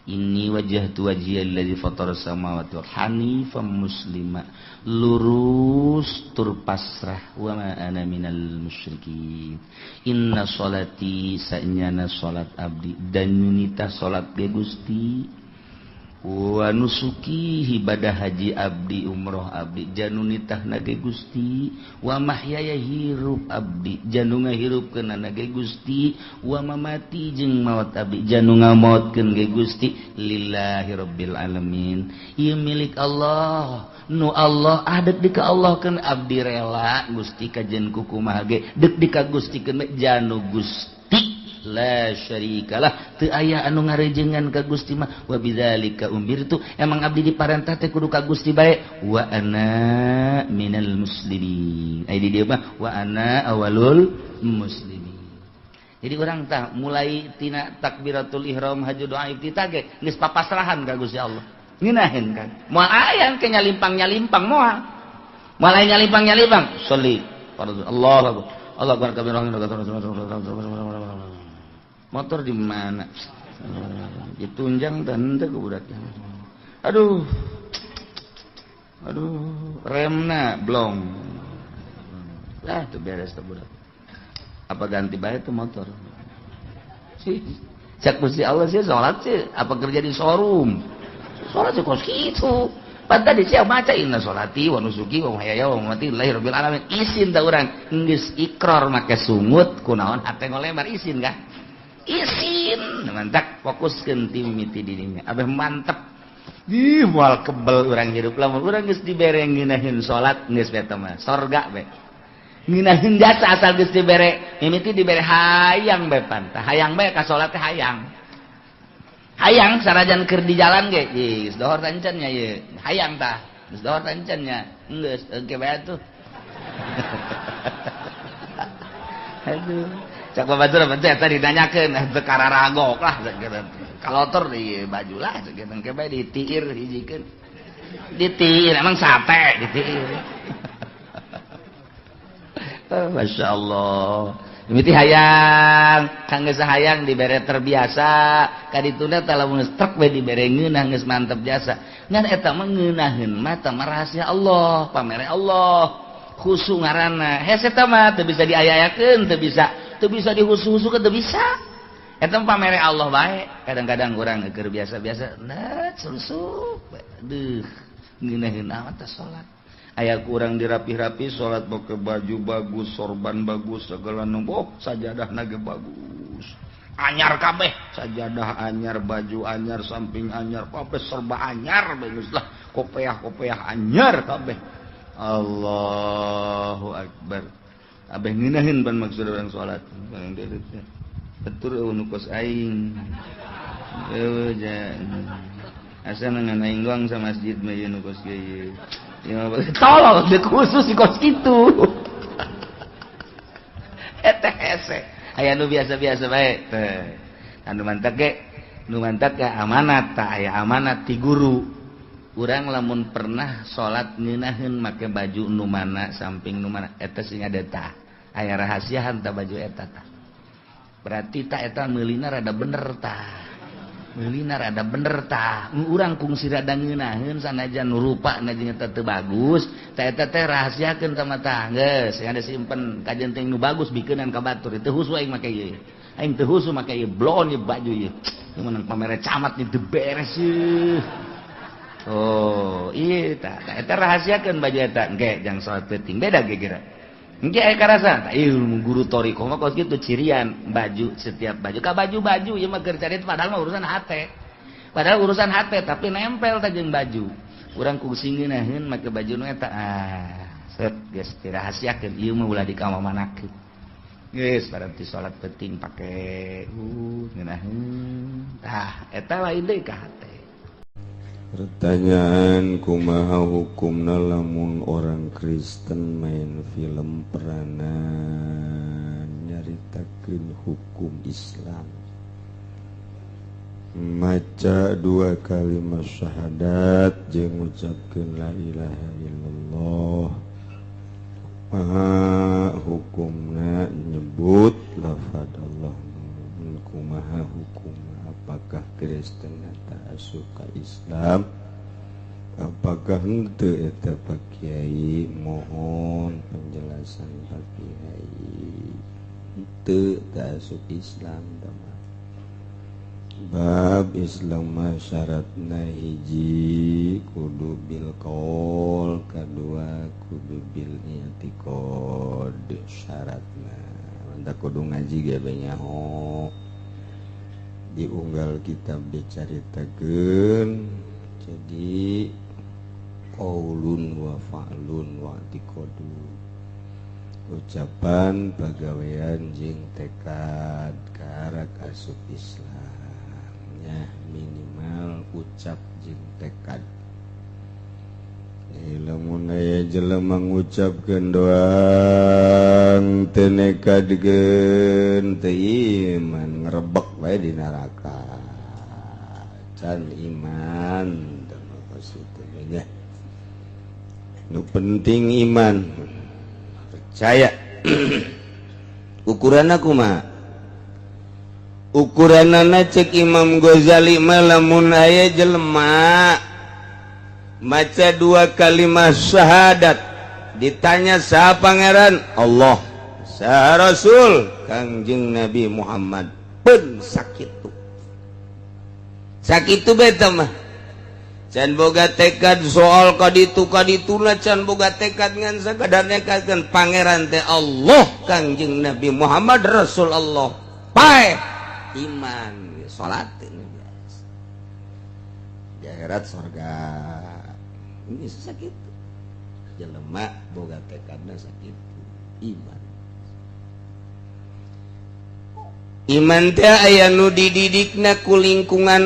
Speaker 1: Inni wajjahtu wajhiya lillazi fataras samawati wal hanifan muslima lurus tur pasrah wa ma ana minal musyrikin. Inna sholati sanyana salat abdi dan nyunita salat ge Gusti wa nusuki ibadah haji abdi umroh abdi janunitah nage Gusti wa mahyaya hirup abdi janu ngahirupkeun nage Gusti wa mamati jeung maot abdi janu ngamaotkeun ge Gusti lillahi rabbil alamin. Ieu milik Allah nu Allah ah deuk di ka Allah keun abdi rela Gusti kajen kumaha ge deuk di ka Gusti keun janu Gusti la syarikalah teu aya anu ngarejengan ka Gusti mah wa bidzalika umirtu emang abdi diparentah teh kudu ka Gusti bae wa ana minal muslimin. Ai di dieu mah wa ana awalul muslimin. Jadi urang tah mulai tina takbiratul ihram haji doa iftitah ge geus papasrahan ka Gusti Allah. Ngeunaheun kan moal aya ke nyalimpang-nyalimpang moal. Moal aya nyalimpang-nyalimpang sholli fardhu Allahu akbar Allahu akbar kabir. Motor di mana? Ditunjang dan henteu ku budaknya. Aduh. Aduh, remna blong. Lah tuh beres tuh budak. Apa ganti bae tuh motor? Sih, cek Gusti Allah sih salat sih, apa kerja di showroom? Salat sih kos kitu. Pan tadi sia maca inna sholati wa nusuki wa mahyaya wa mamati lillahi rabbil alamin. Isin ta urang geus ikrar make sungut kunaon hate ngolebar isin kah? Isin mantap fokuskeun ti mimiti dirinya abeh mantep ih moal kebel urang hirup lamun urang geus dibere ngeunaheun salat geus beta mah sorga be ngeunaheun jasa asal geus dibere mimiti dibere hayang be pan tah hayang bae ka salat teh hayang hayang sarajan keur di jalan ge geus dohor tancan nya ieu hayang tah geus dohor tancan nya geus engke bae atuh. Aduh cak babatur teh tadi ditanyakeun teu kararagok lah kalotor di baju lah sakitu engke bae ditiir hijikeun ditiir emang sate ditiir. Masya Allah mimiti hayang kang geus hayang dibere terbiasa kadituna teh lamun geus trek we dibere ngeunah geus mantep jasa ngan eta mah ngeunaheun mah teh rahasia Allah pamere Allah khusu ngaranna hese eta mah teu bisa diaya-ayakeun teu bisa dihusu-husukeun teu bisa eta mah pamere Allah bae. Kadang-kadang urang keur biasa-biasa nah susup deuh ngeunaheun amat teh salat aya kurang dirapih-rapi salat pakai baju bagus sorban bagus segala nu sajadahna ge bagus anyar kabeh sajadah anyar baju anyar samping anyar kabeh serba anyar bagus lah kopeah-kopeah anyar kabeh. Allahu akbar abeh ngeunaheun pan maksud urang salat betul nu kos aing eueuh asa ngan aing doang sa masjid mah ieu nu kos ieu. Tolong dek khusus di kos kitu. Eta hese. Aya nu biasa-biasa bae teh. Anu mantak ge, nu mantak ge amanat tah aya amanat ti guru. Urang lamun pernah salat ngeunaheun make baju nu mana samping nu mana eta sing ada tah. Aya rahasiahan tah baju eta tah. Berarti tah eta meulina rada bener tah.
Speaker 2: Meulina rada bener tah. Urang kungsi rada ngeunaheun, sanajan rupa na jeung eta teu bagus. Tah, eta teh rahasiakeun sama tah geus, yang ada simpen kajen teh nu bagus bikeunan ka batur. Teu husu aing make ieu. Aing teu husu make ieu, bloon ieu baju ieu. Ieu menang pamere camat nih, teu beres ieu. Oh, iya tah, tah eta rahasiakeun baju eta engke jang salat penting beda ge kira. Engke aya karasa, tah ilmu guru thoriqoh mah kos kitu cirian baju, setiap baju ka baju-baju ieu mah keur cari, padahal mah urusan hate. Padahal urusan hate, tapi nempel tah jeung baju. Urang kungsi ngeunaheun make baju nu eta, ah, set geus dirahasiakeun ieu mah ulah dikamamanakeun. Geus berarti salat penting pake ngeunaheun. Tah, eta lain deui ka hate.
Speaker 4: Pertanyaan, kumaha hukumna lamun orang Kristen main film peranan nyaritakeun hukum Islam, maca dua kalimat syahadat jeung ngucapkeun la ilaha illallah? Kumaha hukumna nyebut lafaz Allah? Kumaha hukum? Apakah Kristen eta asup ka Islam, apakah henteu eta, Pak Kiai? Mohon penjelasan, Pak Kiai. Henteu, teu asup Islam mah. Bab Islam mah syaratna hiji kudu bil qaul, kadua kudu bil i'tiqad syaratna. Mantap, kudu ngaji ge nyaho, diunggal kitab dicaritakeun. Jadi qaulun wa fa'lun wa i'tiqadun, ucapan, pagawean jeung tekad karak asup Islamnya, minimal ucap jeung tekad. Lamun aya jelema ngucapkeun doang teu nekadkeun, teu iman, ngerebek bae di neraka. Can iman teh nya. Nu penting iman, percaya. Ukuran kumaha? Ukuranana cek Imam Ghazali mah lamun aya jelema maca dua kalimat syahadat, ditanya saha Pangeran, Allah, saha Rasul, Kangjeng Nabi Muhammad, pun sakitu sakitu beta mah. Can boga tekad soal kaditu kadituna, can boga tekad, ngan sakadar nekadkeun Pangeran teh Allah, Kangjeng Nabi Muhammad Rasul Allah, paeh iman, salat ini biasa di akhirat surga. Ini sakit jelema boga tekadna sakitu iman. Iman teh aya nu dididikna ku lingkungan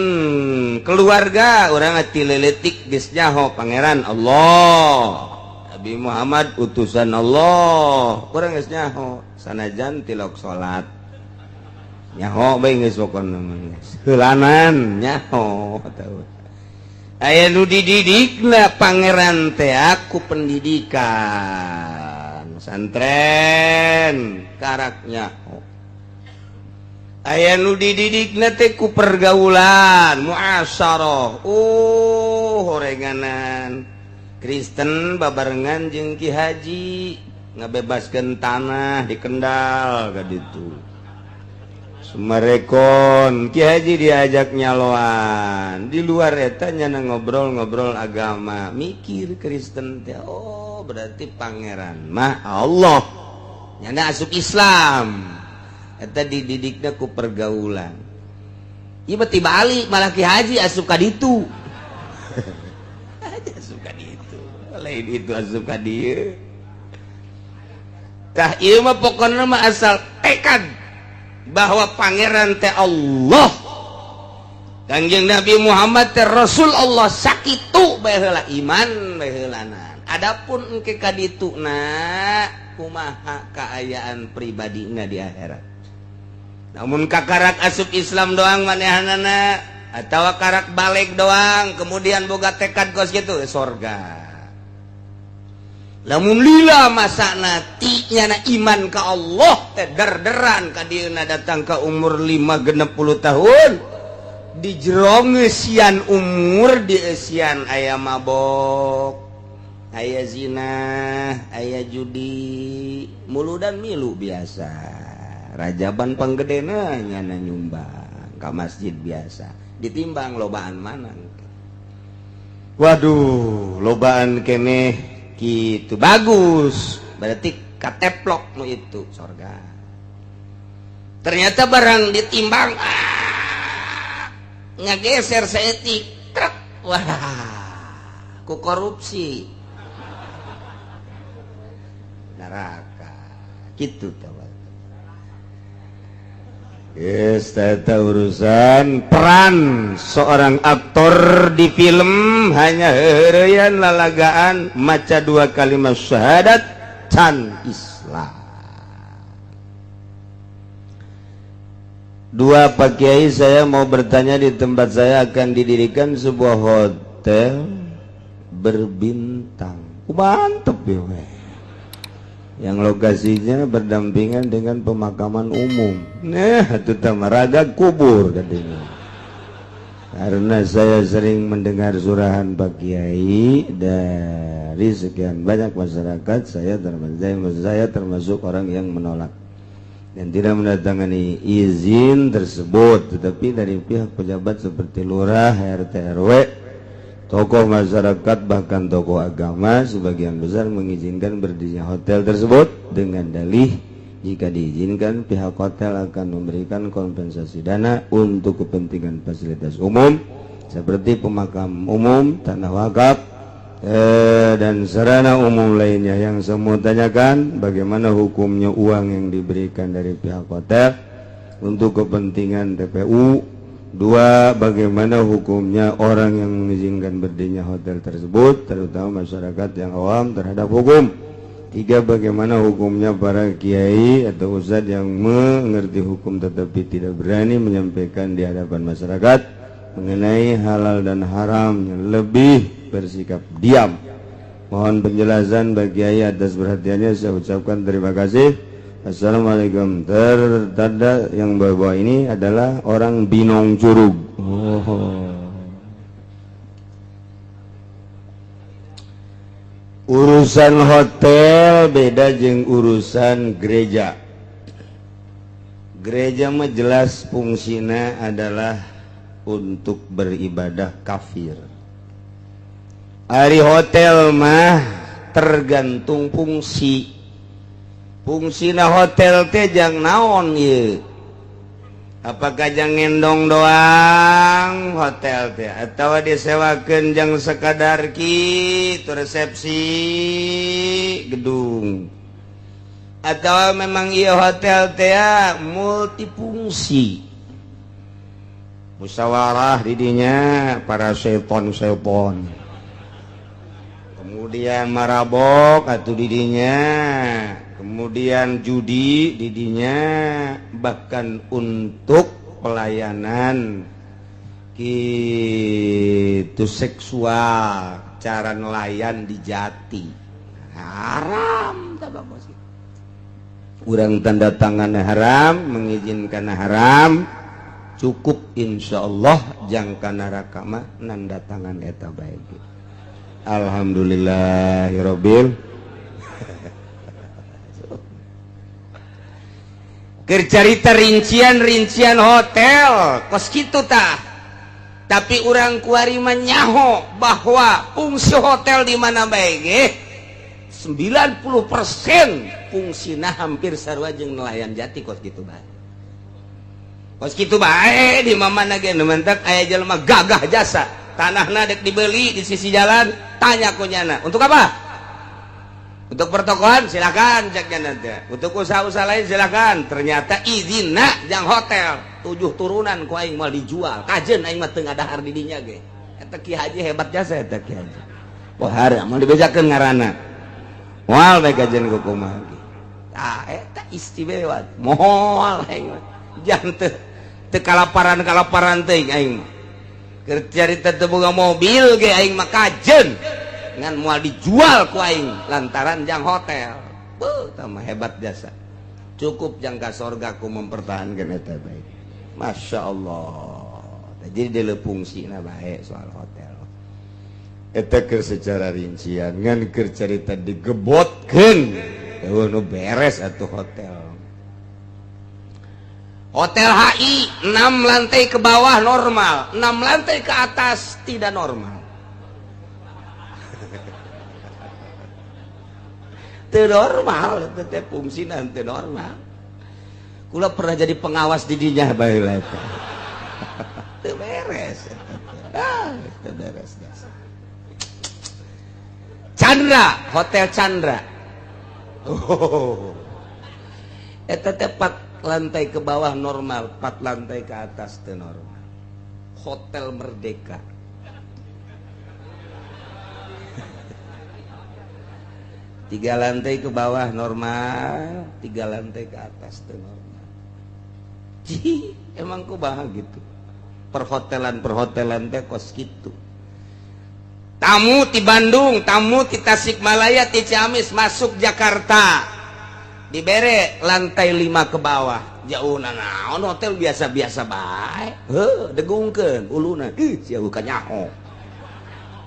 Speaker 4: keluarga urang ti leutik geus nyaho Pangeran Allah, Nabi Muhammad utusan Allah. Urang geus nyaho sanajan tilok salat nyaho bae geus, pokona mah heulanan nyaho. Tahu aya nu dididikna Pangeran teh ku pendidikan pesantren, karak nyaho. Aya nu dididikna teh ku pergaulan muasyarah, horenganan Kristen babarengan jeung Ki Haji ngabebaskeun tanah di Kendal ka ditu Sumarekon. Ki Haji diajak nyaloan di luar eta, nyana ngobrol-ngobrol agama, mikir Kristen teh, oh, berarti Pangeran mah Allah, nyana asup Islam. Eta dididikna ku pergaulan. Ieu tiba balik malah Ki Haji asup ka ditu, asup ka ditu, lain itu asup ka dieu. Tah, ieu mah pokokna mah asal tekad bahwa Pangeran teh Allah, Kangjeng Nabi Muhammad teh Rasul Allah, sakitu bae heula iman bae heulanan. Adapun engke ka dituna kumaha kaayaan pribadina di akhirat, namun kakarak asup Islam doang manehanana atau karak balik doang kemudian boga tekad kos gitu, sorga. Lamun lila masana ti nyana iman ka Allah teh derderan ka dieuna, datang ke umur 5 60 tahun. Di jero ngeusian umur, dieusian aya mabok, aya zina, aya judi, muludan milu biasa, rajaban panggedena nyana nyumbang ka masjid biasa. Ditimbang lobaan mana? Waduh, lobaan keneh gitu, bagus, berarti kateplok nu itu sorga. Ternyata barang ditimbang, ah, ngageser saeutik truk, wah, ku korupsi neraka gitu. Yes, eta urusan peran seorang aktor di film hanya heureuyan lalagaan maca dua kalimat syahadat can Islam. Dua, Pak Kiai, saya mau bertanya, di tempat saya akan didirikan sebuah hotel berbintang. Mantep ya, weh. Yang lokasinya berdampingan dengan pemakaman umum. Nah, itu raga kubur katanya. Karena saya sering mendengar surahan Pak Kiai dari sekian banyak masyarakat, saya termasuk orang yang menolak dan tidak mendatangani izin tersebut. Tetapi dari pihak pejabat seperti lurah, RT, RW, tokoh masyarakat, bahkan tokoh agama sebagian besar mengizinkan berdirinya hotel tersebut dengan dalih jika diizinkan pihak hotel akan memberikan kompensasi dana untuk kepentingan fasilitas umum seperti pemakam umum, tanah wakaf, dan sarana umum lainnya. Yang semua tanyakan, bagaimana hukumnya uang yang diberikan dari pihak hotel untuk kepentingan TPU? Dua, bagaimana hukumnya orang yang mengizinkan berdirinya hotel tersebut, terutama masyarakat yang awam terhadap hukum? Tiga, bagaimana hukumnya para kiai atau ustadz yang mengerti hukum tetapi tidak berani menyampaikan di hadapan masyarakat mengenai halal dan haram, yang lebih bersikap diam? Mohon penjelasan bagi kiai. Atas perhatiannya saya ucapkan terima kasih. Assalamualaikum. Tertanda yang bawah ini adalah orang Binong Curug. Oh. Urusan hotel beda jeung urusan gereja. Gereja mah jelas fungsina adalah untuk beribadah kafir. Ari hotel mah tergantung fungsi. Fungsina hotel teh jang naon ye? Apakah jang ngendong doang hotel teh atau disewakeun jang sekadar kitu resepsi gedung, atau memang iya hotel teh multifungsi, musyawarah didinya para seton-seton, kemudian marabok atau didinya, kemudian judi didinya, bahkan untuk pelayanan gitu seksual, cara nelayan di jati haram. Urang tanda tangan haram, mengizinkan haram, cukup insya Allah jangka neraka mah nanda tangan eta baik. Alhamdulillahirobbil. Cerita rincian-rincian hotel kos kitu tah, tapi urang kuari menyaho bahwa fungsi hotel di mana baik 90% fungsina hampir sarua jeung nelayan jati, kos kitu bae, kos kitu bae. Di mana ge mentak aya jelema gagah jasa, tanahna dek dibeli di sisi jalan, tanya ku nyana, untuk apa? Untuk pertokoan silakan, cek nanti, untuk usaha-usaha lain silakan. Ternyata izinna jang hotel. Tujuh turunan ku aing mau dijual, kajen aing mah teu ngadahar di dinya ge. Eta Ki Haji hebat jasa, eta Ki Haji pohara mau dibejakeun ngaranna, moal bae kajen ku kumaha ge. Tah, eta istimewa, moal aing mah jang teu teu kalaparan-kalaparan teuing. Aing mah keur carita teu boga mobil ge, aing mah kajen ngan moal dijual ku aing lantaran jang hotel. Beuh, mah hebat jasa, cukup jangka sorga ku mempertahankan eta baik. Masya Allah. Jadi deuleu fungsina bae soal hotel. Eta keur secara rincian ngan keur carita digebotkeun. Eueuh nu beres atuh hotel. Hotel HI 6 lantai ke bawah normal, 6 lantai ke atas tidak normal. Teu normal, teu teh fungsina teu normal. Kula pernah jadi pengawas di dinya baheula teh. Teu beres. Ah, teu beres. Chandra, Hotel Chandra. Oh. Eta teh 4 lantai ke bawah normal, 4 lantai ke atas teu normal. Hotel Merdeka. 3 lantai ke bawah normal, 3 lantai ke atas teu normal. Cih, emang kumaha gitu. Perhotelan-perhotelan teh kos kitu. Tamu ti Bandung, tamu ti Tasikmalaya, ti Ciamis masuk Jakarta. Dibere lantai 5 ke bawah. Jauh naon hotel biasa-biasa bae. Heuh, degungkeun uluna. Ih, sia bukan nyaho.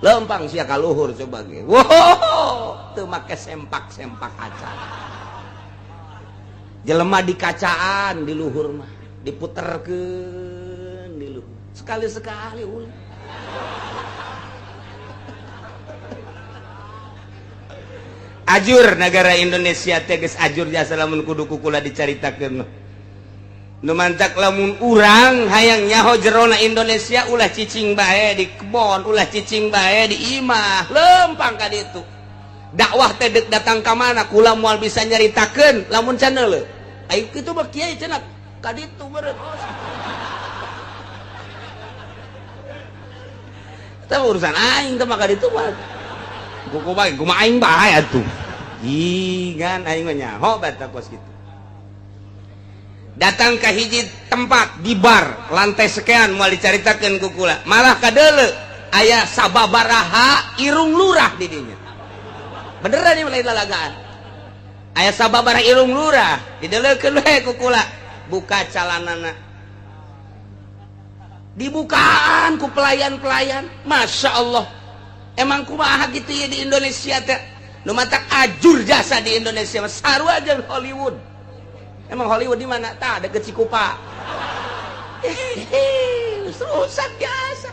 Speaker 4: Lempang sia ka luhur coba ge. Wow, teu make sempak-sempak kaca. Jelema di kacaan di luhur mah, diputerkeun di luhur. Sekali-sekali ulah. Ajur negara Indonesia teh geus ajur jasa lamun kudu kukula dicaritakeun. Nu mantak lamun urang hayang nyaho jerona Indonesia ulah cicing bae di kebon, ulah cicing bae di imah, lempang ka ditu. Dakwah teh deuk datang ka mana kula moal bisa nyaritakeun lamun can leuleuh. Ayo kitu mah kiai cenah ka ditu beureum. Eta urusan aing teh mah ka ditu mah. Kuku bae kumaha aing bae atuh. Ih, ngan aing mah nyaho bae kos kitu. Datang ke hiji tempat di bar lantai sekian moal dicaritakeun ku kula, malah kadeuleu aya sababaraha irung lurah di dinya. Beneran ieu lain lalagaan. Aya sababaraha irung lurah dideuleukeun we ku kula, buka calanana. Dibukaan ku pelayan-pelayan. Masya Allah. Emang kumaha gitu ya di Indonesia teh. Nu matak ajur jasa di Indonesia mah sarua jeung Hollywood. Emang Hollywood di mana? Tah deket Cikupa. Rusak biasa.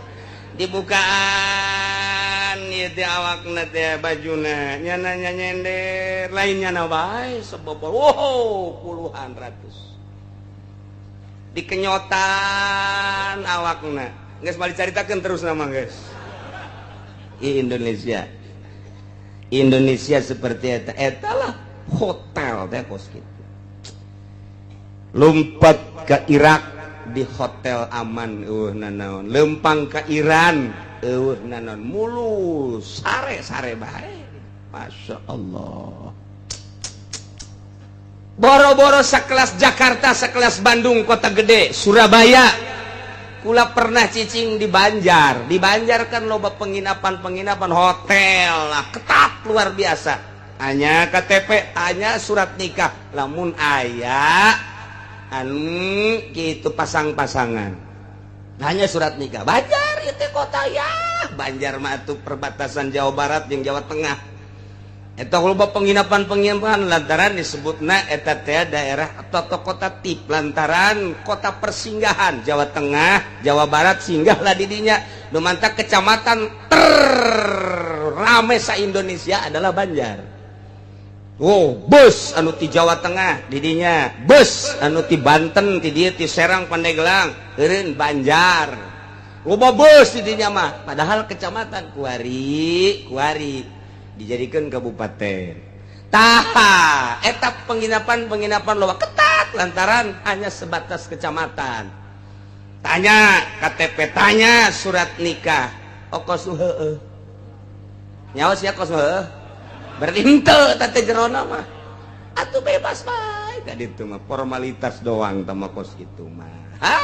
Speaker 4: Dibukaan ieu teh awakna teh bajuna, nyana nyender, lain nyana bae sebobor. Wow, puluhan ratus. Dikenyotan awakna. Geus balik caritakeun terus nama geus. Indonesia. Indonesia seperti eta. Eta lah hotel teh kos kitu. Lompat ke Irak di hotel aman eueuh nanaon, lempang ke Iran eueuh nanaon, mulus sare-sare bae. Masya Allah. Boro-boro sekelas Jakarta, sekelas Bandung, kota gede, Surabaya. Kula pernah cicing di Banjar. Di Banjar kan loba penginapan-penginapan hotel lah, ketat luar biasa. Hanya KTP, hanya surat nikah. Lamun aya anu gitu pasang-pasangan. Hanya surat nikah. Banjar itu kota ya. Banjar mah tuh perbatasan Jawa Barat jeung Jawa Tengah. Eta loba penginapan-penginapan lantaran disebutna eta teh daerah atau kota tip lantaran kota persinggahan Jawa Tengah, Jawa Barat singgahlah di dinya. Nu mantak kecamatan terrame sa Indonesia adalah Banjar. Wow, bus anu ti Jawa Tengah di dinya, bus anu ti Banten ti dieu ti Serang Pandeglang, eureun Banjar. Loba bus di dinya mah, padahal kecamatan kuari, kuari dijadikan kabupaten. Taha, etap penginapan-penginapan loba ketat lantaran hanya sebatas kecamatan. Tanya KTP, tanya surat nikah. Okos heueuh. Nyawa sia kos heueuh. Berarti henteu teh jerona mah. Atuh bebas bae ka ditu mah formalitas doang tah mah kos kitu mah. Ha!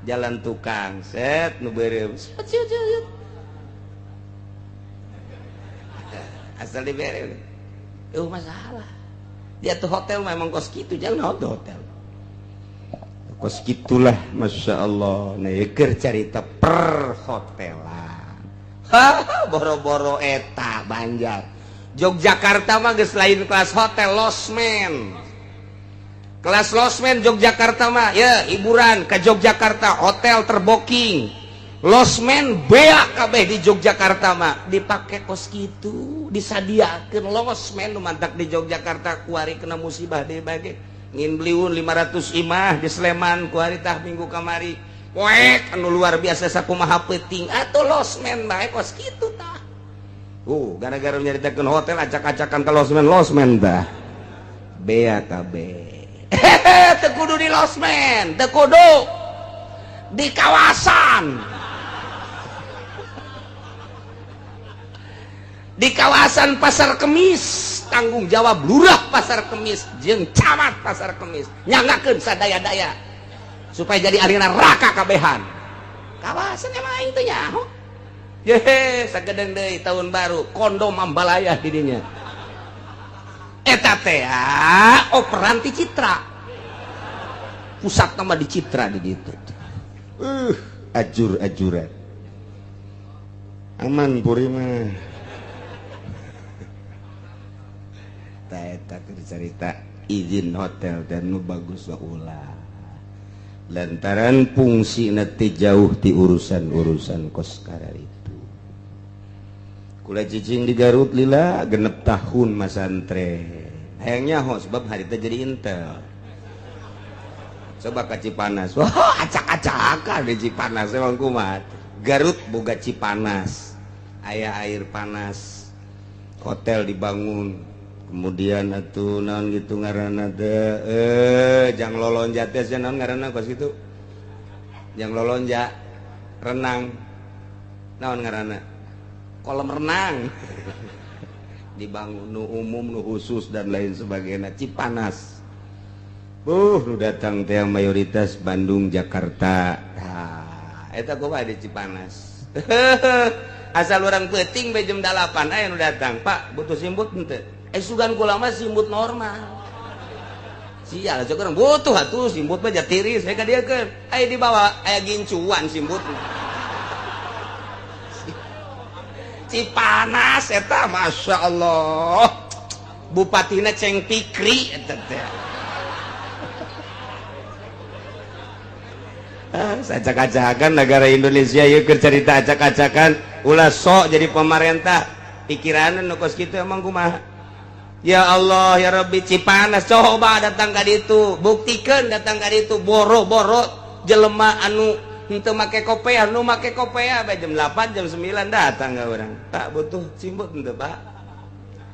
Speaker 4: Jalan tukang set nu beureum. Asal dibere. Masalah. Dia tuh hotel memang kos gitu, jangan hotel. Kos gitulah, Masya Allah. Nah, keur carita perhotelan. Hah, boro-boro eta Banjar. Yogyakarta mah geus lain kelas hotel, losmen. Kelas losmen Yogyakarta mah, ya hiburan ke Yogyakarta, hotel terboking. Losmen beak kabeh di Yogyakarta mah dipake kos kitu, disadiakeun losmen nu mantak di Yogyakarta kuari kena musibah deui bage. Ngin beliun 500 imah di Sleman kuari tah minggu kamari. Poek anu luar biasa sakumaha peuting atuh losmen bae kos kitu tah. Gara-gara nyaritakeun hotel acak-acakan ke losmen, losmen tah. Bea kabeh. Teu kudu di losmen, teu kudu di kawasan. Di kawasan Pasar Kemis, tanggung jawab lurah Pasar Kemis jeung camat Pasar Kemis nyanggakeun sadaya-daya supaya jadi ahli neraka kabehan. Kawasan emang aing teh nyaho. Yehe, sagedeng deui tahun baru kondom ambalaya di dinya. Eta teh operan ti Citra. Pusat nama di Citra di ditu. Ajur-ajuran. Aman puri mah. Eta cerita izin hotel dan nu bagus ulah lantaran fungsi nanti jauh di urusan-urusan kos karar itu. Kula cicing di Garut lila 6 tahun masantren hayangnya ho sebab hari itu jadi intel. Coba ke Cipanas, wah acak-acakan di Cipanas emang kumat. Garut boga Cipanas, aya air panas, hotel dibangun. Kemudian atuh naon gitu ngaranna teh jang lolonja teh naon ngaranna kos kitu? Jang lolonja renang. Naon ngaranna? Kolam renang. Dibangun nu umum nu khusus dan lain sebagainya. Cipanas. Nu datang teh mayoritas Bandung, Jakarta. Tah, eta kumaha di Cipanas. Asal orang peuting bae jam 8 aya nu datang, "Pak, butuh simbut henteu?" Sugan kula mah simbut normal. Sial, cek urang butuh atuh simbut mah jatiris, saya ka dieu keun. Aya dibawa aya gincuan simbut. Cipanas eta Masya Allah. Bupatina Ceng Pikri eta teh. Acak-acakan negara Indonesia ieu keur carita acak-acakan ulah sok jadi pemerintah pikiran nu kos kitu emang kumaha. Ya Allah ya Rabbi, Cipanas coba datang ka ditu, buktikan datang ka ditu boro-boro jelema anu henteu make kopea, nu make kopea bae jam 8 jam 9 datang ka urang. Pak butuh simbut henteu Pak?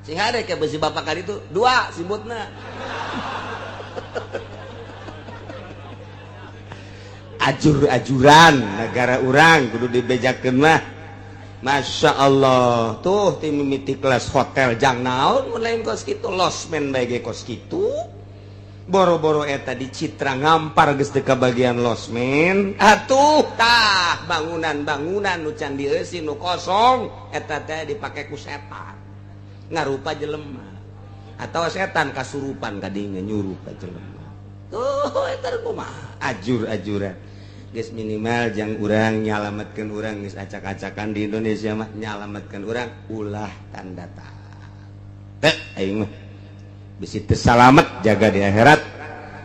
Speaker 4: Sing hade ke besi bapak ka ditu, 2 simbutna. Ajur-ajuran negara urang kudu dibejakeun mah. Masya Allah tuh tim mimiti kelas hotel jang naon mun lain kos kitu losmen bae ge kos kitu. Boro-boro eta di Citra ngampar geus teu kabagian losmen. Atuh tah bangunan-bangunan nu can dieusi nu kosong eta teh dipake ku setan. Ngarupa jelema atawa setan kasurupan ka dinya nyuruh ka jelema. Tuh eta kumaha ajur-ajuran. Geus minimal jang urang nyalametkeun urang geus acak-acakan di Indonesia mah nyalametkeun urang ulah tanda teh aing mah bisi teu salamet jaga di akhirat.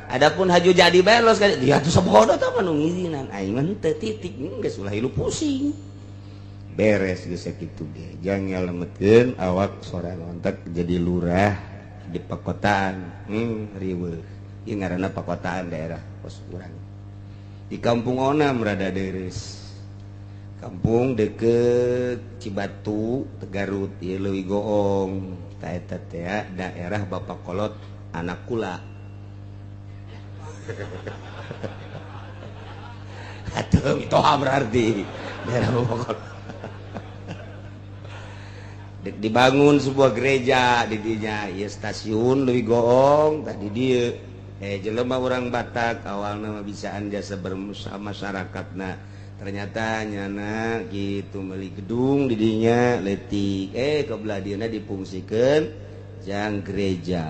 Speaker 4: Adapun haju jadi bae los ka dia tuh sabodo tah mah nu ngizinan aing mah teu titik geus ulah hilu pusing. Beres geus sakitu ge jang nyalametkeun awak sorangan ontek jadi lurah di pakotaan riweuh. Ieu ngaranna pakotaan daerah pos urang. Di kampung Onam rada deres. Kampung deket Cibatu, Tegarut, ieu leuwih goong. Ta eta teh daerah Bapak Kolot anak kula. Atuh mitoha berarti daerah Bapak Kolot. Dek dibangun sebuah gereja di dinya, ieu stasiun leuwih goong tah di dieu. Jelema orang Batak awalna mah bisaan jasa bermasyarakat. Nah ternyata nyana gitu beli gedung didinya letik kebelah dieuna dipungsikeun jang gereja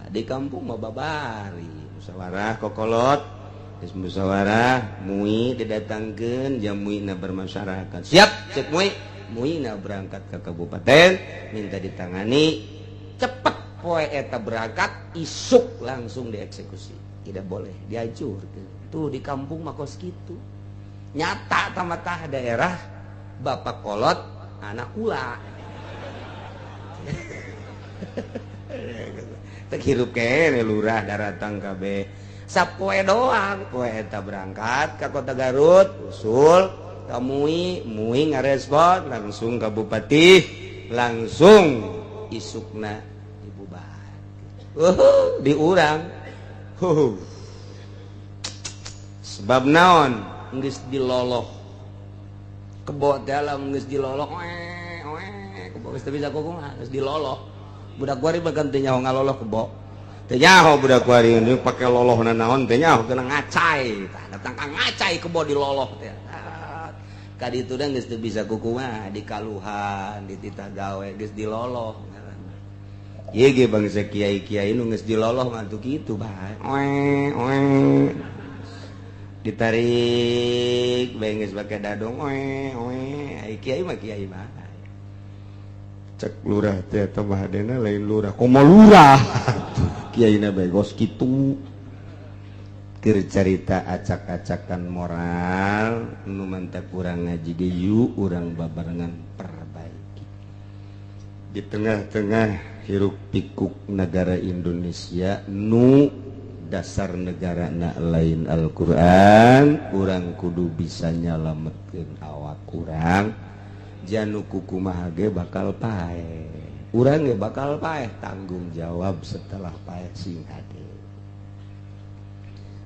Speaker 4: di kampung mah babari musyawarah kokolot Geus musyawarah, MUI didatangkeun, jam MUI na bermasyarakat. Siap, cek MUI. MUI na berangkat ke kabupaten, minta ditangani cepet. Poe eta berangkat, isuk langsung dieksekusi. Tidak boleh dihancurkeun. Tuh di kampung mah kos kitu. Nyata tamatah daerah bapak kolot anak kula. Teu hirup kene lurah daratang kabeh. Sapoe doang poe eta berangkat ke kota Garut, usul ka MUI, MUI ngarespon langsung ka bupati, langsung isukna dibubar. Di urang. Sebab naon geus diloloh. Kebo dalam geus diloloh, oe kebo geus teu bisa kukumaha, geus diloloh. Budak kuari bahkan teu nyaho ngaloloh kebo. Teu nyaho budak kuari pake loloh naon teu nyaho, kena ngacai. Tah datang ka ngacai kebo diloloh teh. Ka ditu da geus teu bisa kukumaha, dikaluhan, dititah gawe geus diloloh ngaranna. Ieu ge bangsa kiai-kiai nu geus diloloh mah atuh kitu bae. Oe oe. Ditarik bae geus pake dadong oe oe. Ai kiai mah kiai bae. Cek lurah teh eta mah hadena lain lurah, komo lurah. Kiaina bae gos kitu. Keur carita acak-acakan moral nu mantap urang ngaji ge yuk urang babarengan perbaiki. Di tengah-tengah hiruk pikuk negara Indonesia nu dasar negara na lain Al-Qur'an, urang kudu bisa nyalametkeun awak urang. Janu kukumaha ge bakal paeh. Urang ge bakal paeh, tanggung jawab setelah paeh sing hade.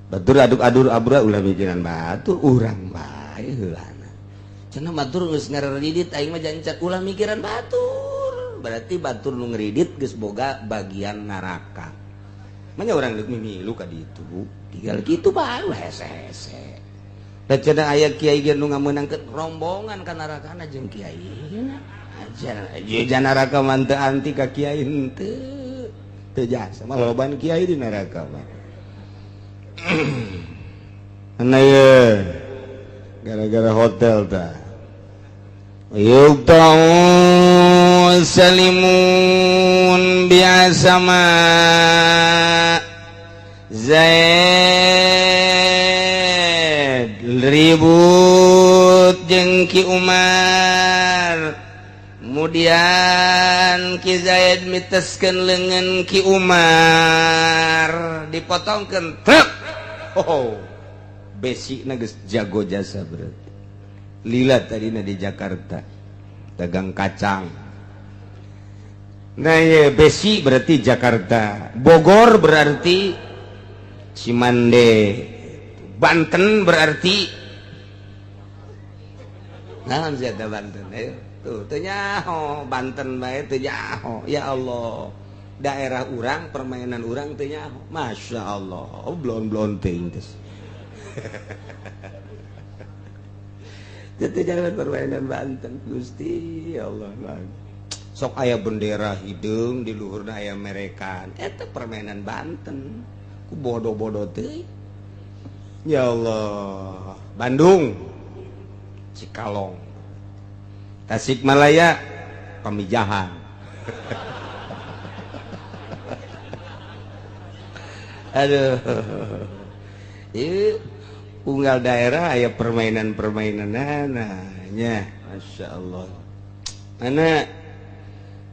Speaker 4: Batur aduk-adur abra ulah mikiran batur, urang bae heulana. Cenah batur geus ngareridit aing mah jancan ulah mikiran batur. Berarti batur nu ngeridit geus boga bagian neraka. Manya urang deuk mimilu ka ditu, tinggal kitu bae hese-hese. Da cenah aya kiai ge nu ngameunangkeun rombongan ka nerakana jeung kiai. Aja jeung neraka mah teu anti ka kiai henteu. Teu jasa mah loban kiai di neraka mah. Nah ye, gara-gara hotel ta. Yuqta'u salimun biasama Zaid ribut jeung Ki Umar. Kemudian Ki Zaid miteskeun leungeun Ki Umar, dipotongkeun truk. Oh, besi geus jago jasa berarti. Lila tadina di Jakarta dagang kacang. Nah ye, besi berarti Jakarta, Bogor berarti Cimande, Banten berarti naon sia teh Banten? Ayo tuh teu nyaho Banten bae teu nyaho. Ya Allah, daerah urang permainan urang teu nyaho. Masya Allah, blon-blon teuing geus. Teu jangan permainan Banten Gusti ya Allah. Sok aya bendera hideung di luhurna aya merekan, eta permainan Banten ku bodoh-bodoh teuing. Ya Allah, Bandung Cikalong, Tasikmalaya Pamijahan. Aduh, ieu unggal daerah aya permainan-permainan nya. Masya Allah. Mana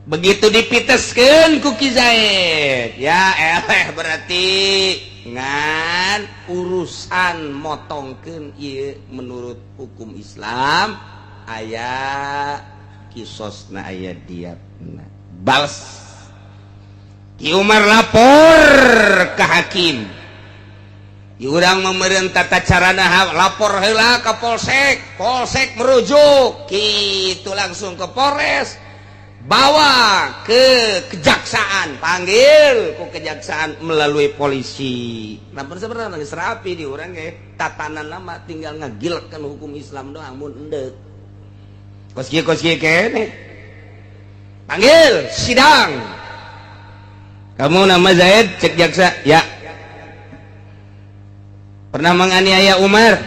Speaker 4: begitu dipiteskeun ku Ki Zaid, ya eleh berarti ngan urusan motongkeun ieu menurut hukum Islam aya kisosna aya diatna. Bales Ki Umar lapor ke hakim. Urang memerintah tata carana lapor heula ka polsek, polsek merujuk kitu langsung ke Polres, bawa ke kejaksaan, panggil ku kejaksaan melalui polisi. Nah, sebenarnya geus rapi di urang ge tatanan nama tinggal ngagilkeun hukum Islam doang mun endek. Kos kieu kene. Panggil sidang. Kamu nama Zaid, cek jaksa, ya. Pernah menganiaya Umar?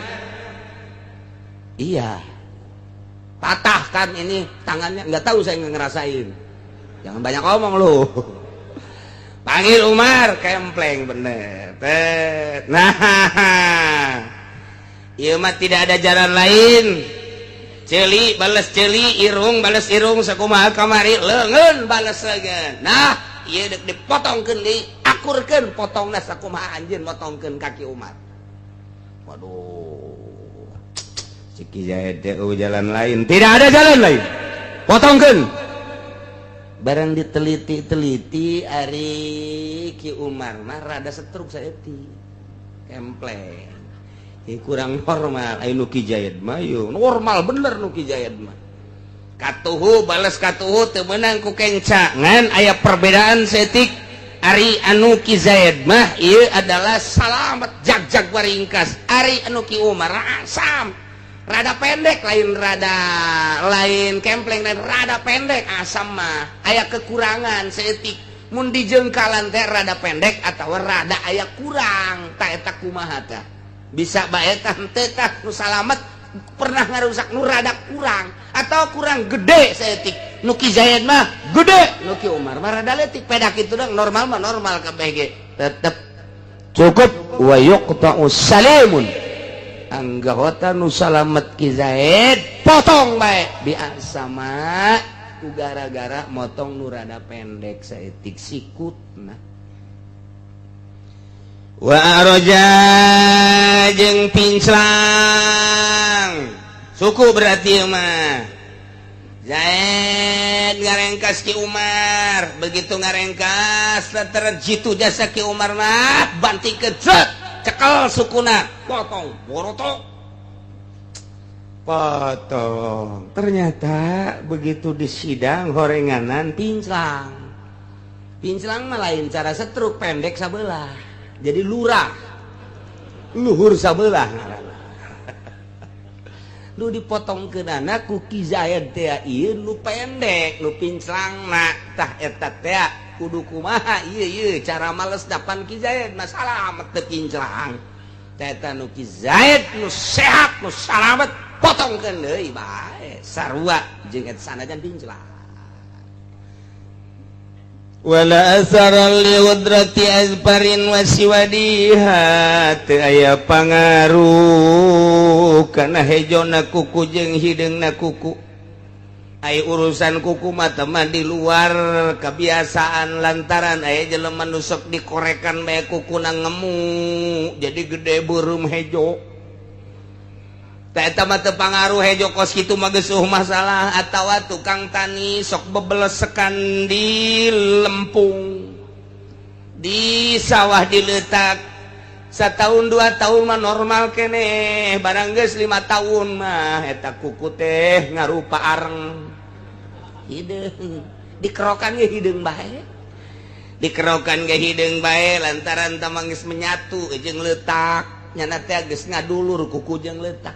Speaker 4: Iya. Patah kan ini tangannya? Nggak tahu, saya nggak ngerasain. Jangan banyak ngomong lu. Panggil Umar, kempleng bener. Tet. Nah, ieu mah tidak ada jalan lain. Ceuli balas ceuli, irung balas irung, sakumaha kamari leungeun balas leungeun. Nah, ieu dek dipotongkeun deui, akurkeun potongna sakumaha anjeun motongkeun kaki Umar. Waduh. Cik Zaid teh jalan lain. Tidak ada jalan lain. Potongkeun. Barang diteliti-teliti, ari Ki Umar mah rada setruk saeutik. Kempleng. Kurang normal. Ayo, nu Ki Zaid mah normal bener. Nu Ki Zaid mah katuhu balas katuhu, teu meunang ku kenca, ngan aya perbedaan saeutik. Ari anu Ki Zaid mah ieu adalah salamet, jag-jag waringkas. Ari anu Ki Umar asam rada pendek, lain rada, lain kempleng, lain rada pendek. Asam mah aya kekurangan saeutik, mun dijengkalan teh rada pendek atau rada aya kurang. Tak eta kumaha tah? Bisa bae tah, henteu tah. Nu salamet pernah ngarusak nu rada kurang atau kurang gede saeutik. Nu Ki Zaid mah gede, nu Ki Umar mah rada leutik. Pedak itu dong, normal mah normal kabeh ge tetep cukup. Wa yuqta'u salimun, anggota nu salamet Ki Zaid potong bae biasa mah ku gara-gara motong nu rada pendek saeutik sikutna. Wa a'roja jeung pinclang suku, berarti mah Zaid ngarengkas Ki Umar. Begitu ngarengkas, jitu jasa Ki Umar mah banting ke cekel sukuna, potong borotok, potong. Ternyata begitu disidang horenganan pinclang. Pinclang mah lain cara setruk, pendek sabelah, jadi lurah luhur sabelah. Nu dipotong ke nana ku Ki Zaid teh ieu nu pendek, nu pinclangna. Tah, eta teh kudu kumaha ieu? Ieu cara males dapan Ki Zaid masalah amat teu pinclang. Teh eta nu Ki Zaid nu sehat, nu salamet, potongkeun deui bae, sarua jeung eta sanajan pinclang. Wala asara li udrati azfarin wasiwadiha, teu aya pangaruh kana hejona kuku jeung hideungna kuku. Ai urusan kuku mah teman di luar kebiasaan, lantaran aya jelema nu sok dikorekan bae kukuna ngemu, jadi gede, beureum, hejo. Eta mah teu pangaruh, hejo kos kitu mah geus masalah. Atawa tukang tani sok bebelesekan di lempung di sawah, diletak setahun 2 tahun mah normal kene. Barang geus 5 tahun mah eta kuku teh ngarupa areng, hideung, dikerokan ge hideung bae, dikerokan ge hideung bae, lantaran tamang geus menyatu jeung letak nyana teh, geus ngadulur kuku jeung letak,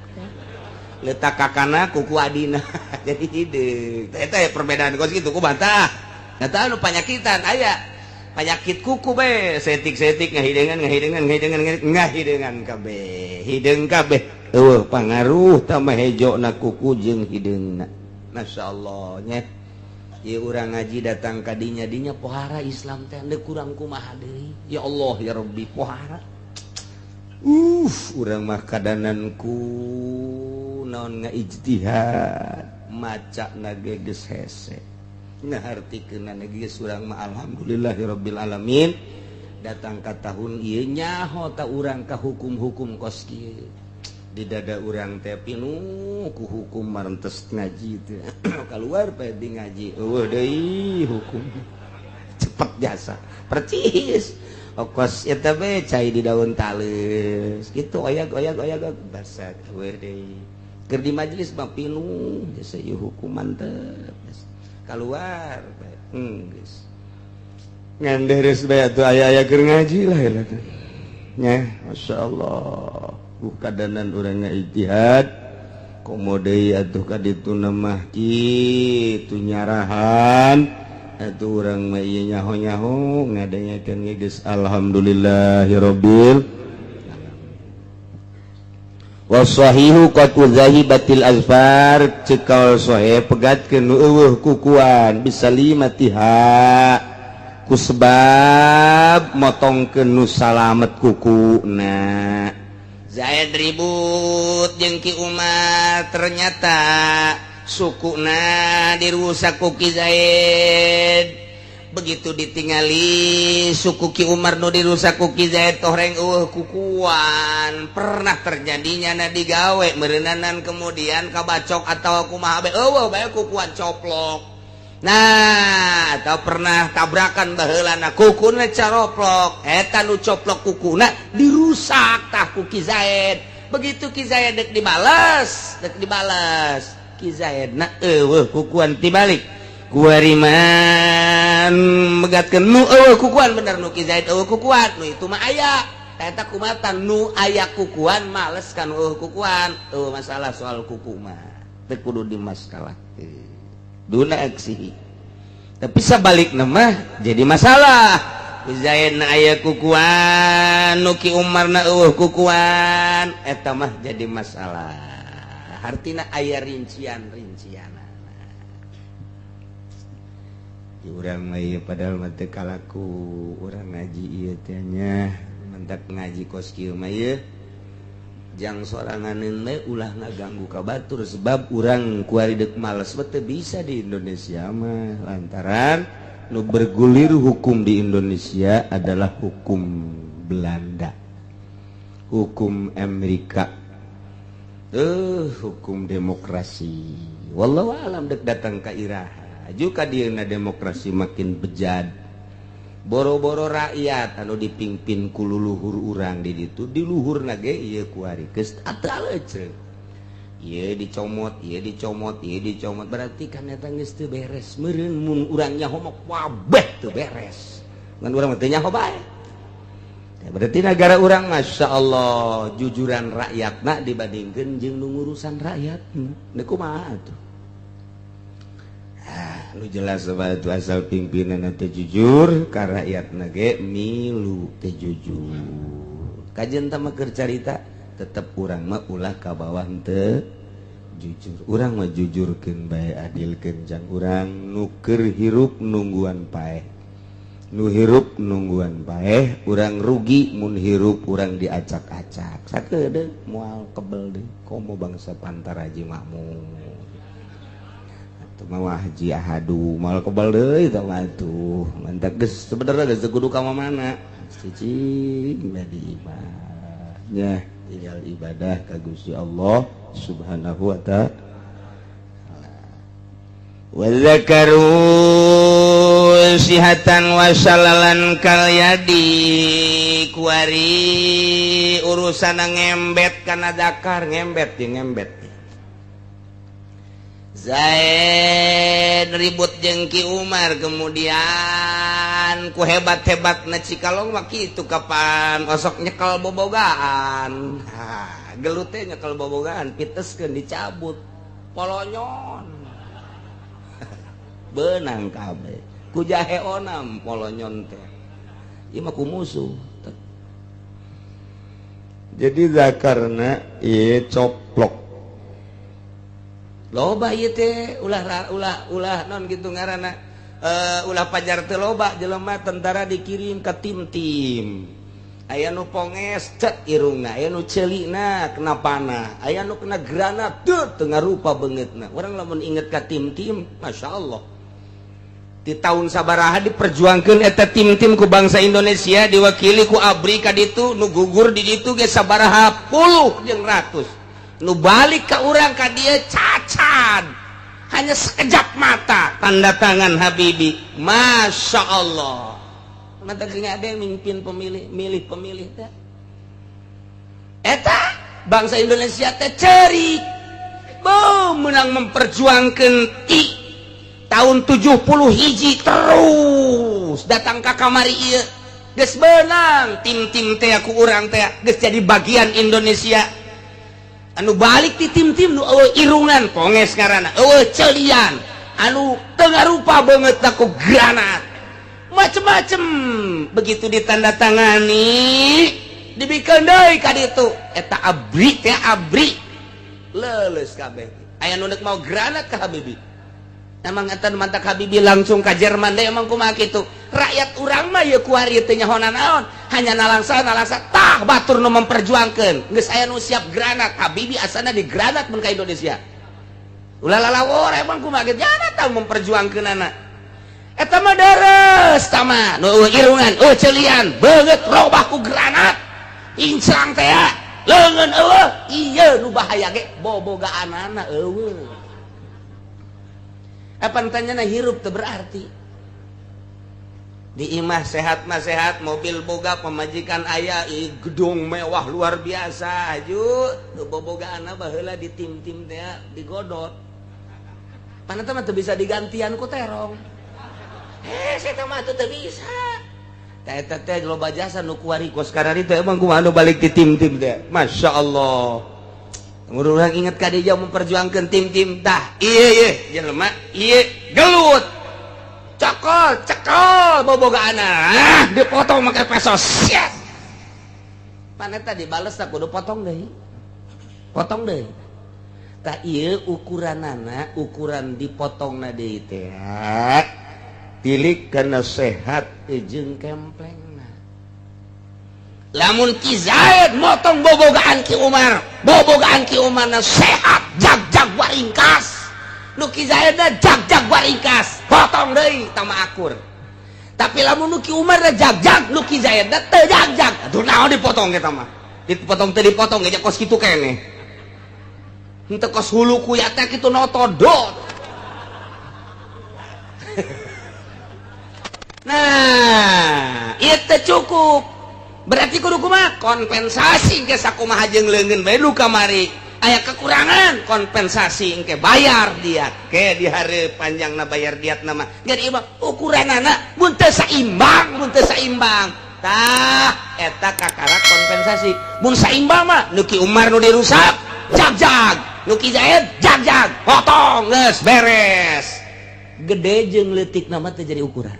Speaker 4: letak kakana kuku adina, jadi hideung. Eta ya perbedaan kos kitu ku bantah. Eta anu panyakitan, aya penyakit kuku be saeutik-saeutik ngahideungan, ngahideungan, ngahideungan, ngahideungan kabeh, hideung kabeh. Eueuh pangaruh tambah hejo na kuku jeung hideungna. Masya Allah nya. Ieu urang ngaji datang ka dinya dinya, pohara Islam teh kurang kumaha deui. Ya Allah ya Rabbi, pohara. Urang mah kadananku naon, ngaijtihad maca nage geus hese, ngahartikeun geus. Urang mah alhamdulillahirabbil alamin, datang ka tahun ieu nyaho ta urang ka hukum-hukum kos kieu. Di dada urang teh pinuh ku hukum, marentes ngaji teh keluar bae di ngaji eueuh deui hukum, cepet jasa percis. Okos eta be cai di daun tales gitu, oyak oyak oyak, basa eueuh deui. Keur di majelis mah pinuh jasa ieu hukum, mantep, keluar bae geus ngan deres bae atuh. Aya-aya keur ngaji lah ya nya. Masyaallah, kadanan urang ijtihad komo deui atuh ka ditu mah kitu nyarahan atuh. Urang mah ieu nyaho-nyaho ngadengekeun geus, alhamdulillahirabbil. Wasahihu qat'u zahibatil azfar, cek kaul sahih pegatkeun nu euweuh kukuan, bisalimatiha, ku sebab motongkeun nu salamet kukuna.
Speaker 3: Zaid ribut jeung Ki Umar, ternyata sukuna dirusak ku Ki Zaid. Begitu ditingali suku Ki Umar nu dirusak ku Ki Zaid, toreng euweuh kukuan. Pernah terjadinya na digawe meureunanan, kemudian kabacok atau kumaha bae, euweuh bae kukuan, coplok. Nah, atau pernah tabrakan baheulana, kukuna caroplok. Eta nu coplok kukuna dirusak tah ku Ki Zaid. Begitu Ki Zaid dek dibalas, dek dibalas, Ki Zaid na euweuh kukuan. Tibalik kuariman megatkeun nu euweuh kukuan, bener nu Ki Zaid euweuh kukuan, nu itu mah aya. Eta kumatan nu aya kukuan males kan euweuh kukuan. Euweuh masalah soal kuku mah, teu kudu dimasalahkeun duna aksi. Tapi sebalik nama jadi masalah. Zaid na aya kukuan, nu Ki Umar na euweuh kukuan, eta mah jadi masalah. Hartina aya rincian-rincian.
Speaker 4: Di urang mah ieu padahal mah teu kalaku urang ngaji ieu teh nya, mentak ngaji kos kieu mah ieu jang soranganeun we, ulah ngaganggu ka batur, sebab urang kuari deuk males mah teu bisa di Indonesia mah, lantaran nu bergulir hukum di Indonesia adalah hukum Belanda, hukum Amerika, hukum demokrasi. Wallahu alam dek datang ka iraha juga dieuna demokrasi makin bejad. Boro-boro rakyat anu dipimpin ku luluhur urang di ditu, di luhur ge ieu kuari geus ateleceung, ieu dicomot, ieu dicomot, ieu dicomot. Berarti kan eta geus teu beres meureun. Mun urang nyaho mah kabeh teu beres, ngan urang mah teu nyaho bae. Ya, berarti negara urang Masya Allah jujuran rakyatna dibandingkan jeung nu ngurusan rakyat. Nah, kumaha tuh? Ah, lu jelas itu asal pimpinan teh jujur ka rakyat ge milu teh jujur. Kajian mah keur carita, tetep urang mah ulah ka bawah teu jujur. Urang mah jujurkeun bae, adilkeun jang urang nu keur hirup nungguan paeh. Nu hirup nungguan paeh, urang rugi mun hirup urang diacak-acak. Sakedeung moal kebel deui, komo bangsa Pantaraji Makmur. Atuh mah Haji Ahadu moal kebel deui tah mah tuh. Mantak geus sebenarnya geus teu kudu ka mana. Cicing di imah. Nya tinggal ibadah ka Gusti Allah Subhanahu wa Ta'ala.
Speaker 3: Wa dzakaru sihatan wa salalan kal yadi. Kuari urusan ngembet kana dakar, ngembet di ngembet. Zaid ribut jeung Ki Umar, kemudian ku hebat-hebat na Cikalong mah kitu, kapan osok nyekel bobogaan. Ha, gelut teh nyekel bobogaan, piteskeun, dicabut, polonyon, benang kabeh ku jahe onam polonyon teh. Ieu mah ku musuh.
Speaker 4: Jadi zakarna ieu coplok.
Speaker 3: Loba ieu teh, ulah ulah ulah non gitu ngaranna, ulah pajar teu loba jelema. Tentara dikirim ke tim-tim, aya nu ponges cet irungna, aya nu ceulina kena panah, aya nu kena granat teu teu ngarupa beungeutna. Urang lamun inget ka tim-tim, Masya Allah, di tahun sabaraha diperjuangkeun eta tim-tim ku bangsa Indonesia, diwakili ku ABRI ka ditu. Nu gugur di ditu ge sabaraha puluh jeung ratus, nu balik ke urang ka dieu cacat, hanya sekejap mata tanda tangan Habibie. Masya Allah, mata ada yang mimpin pemilih milih pemilih teh. Eta bangsa Indonesia teh cerik bo menang memperjuangkan ti tahun 70 hiji terus datang ke kamari ieu geus benang tim-tim teh ku urang teh geus jadi bagian Indonesia. Anu balik di tim-tim nu euweuh irungan, ponges ngaranna, euweuh celian, anu teu ngarupa beungeut ku granat, macem-macem. Begitu ditandatangani
Speaker 4: Dibikeun deui ka ditu. Eta ABRI teh, ABRI leuleus kabeh. Aya nu mau granat ka Habibie. Emang eta mantak Habibie langsung ka Jerman deh. Emang kumaha kitu? Rakyat urang mah ye kuari teh nyaho naon, hanya nalangsa nalangsa. Tah, batur nu memperjuangkeun geus aya nu siap granat. Habibie asana di granat mun ka Indonesia. Ulah lalawor, emang kumaha kitu? Jangan tahu memperjuangkeun anak eta mah deres tama nu irungan, oh celian beungeut robah ku granat, incang teh leungeun eueuh. Ieu nu bahaya ge bobogaanana eueuh. Apa tanyana, hirup teu berarti di imah sehat mah sehat, mobil boga, pemajikan aya, gedung mewah luar biasa aju nu bobogaanna baheula di tim-tim teh digodot. Paneta mah teu bisa digantian ku terong. Eh, saya mah teu bisa. Teh eta teh loba jasa nu kuari kos karari teh. Emang kumaha nu balik di tim-tim teh? Masya Allah. Urang inget ka dia memperjuangkan tim-tim. Tah, iya iya jelema iya gelut, cokol cekol bobogaana, ah, dipotong make peso siap. Paneta dibales tak kudu potong deui, potong deui. Tah, ieu ukuranana, ukuran dipotongna deui teh tilik karena sehat jeung kemplengna. Lamun Ki Zaid motong bobogaan Ki Umar, bobogaan Ki Umar na sehat jag-jag waringkas, nu Ki Zaid na jag-jag waringkas, potong deui tama akur. Tapi lamun nu Ki Umar na jag-jag, nu Ki Zaid na teu jag-jag, atuh naon dipotong eta mah? Dipotong teu dipotong ge kos kitu keneh, henteu kos hulu kuya teh kitu notodot. Nah, itu cukup berarti kudu kumaha kompensasi ke sakumaha jeung leungeun bae nu kamari aya kekurangan, kompensasi engke bayar diat ke di hari panjangna bayar diat nama. Jadi mah ukuranana mun teu saimbang, mun teu saimbang, tah eta kakara kompensasi. Mun saimbang mah nu Ki Umar nu dirusak jag-jag, nu Ki Zaid jag-jag, potong geus beres. Gede jeung leutik nama teh jadi ukuran.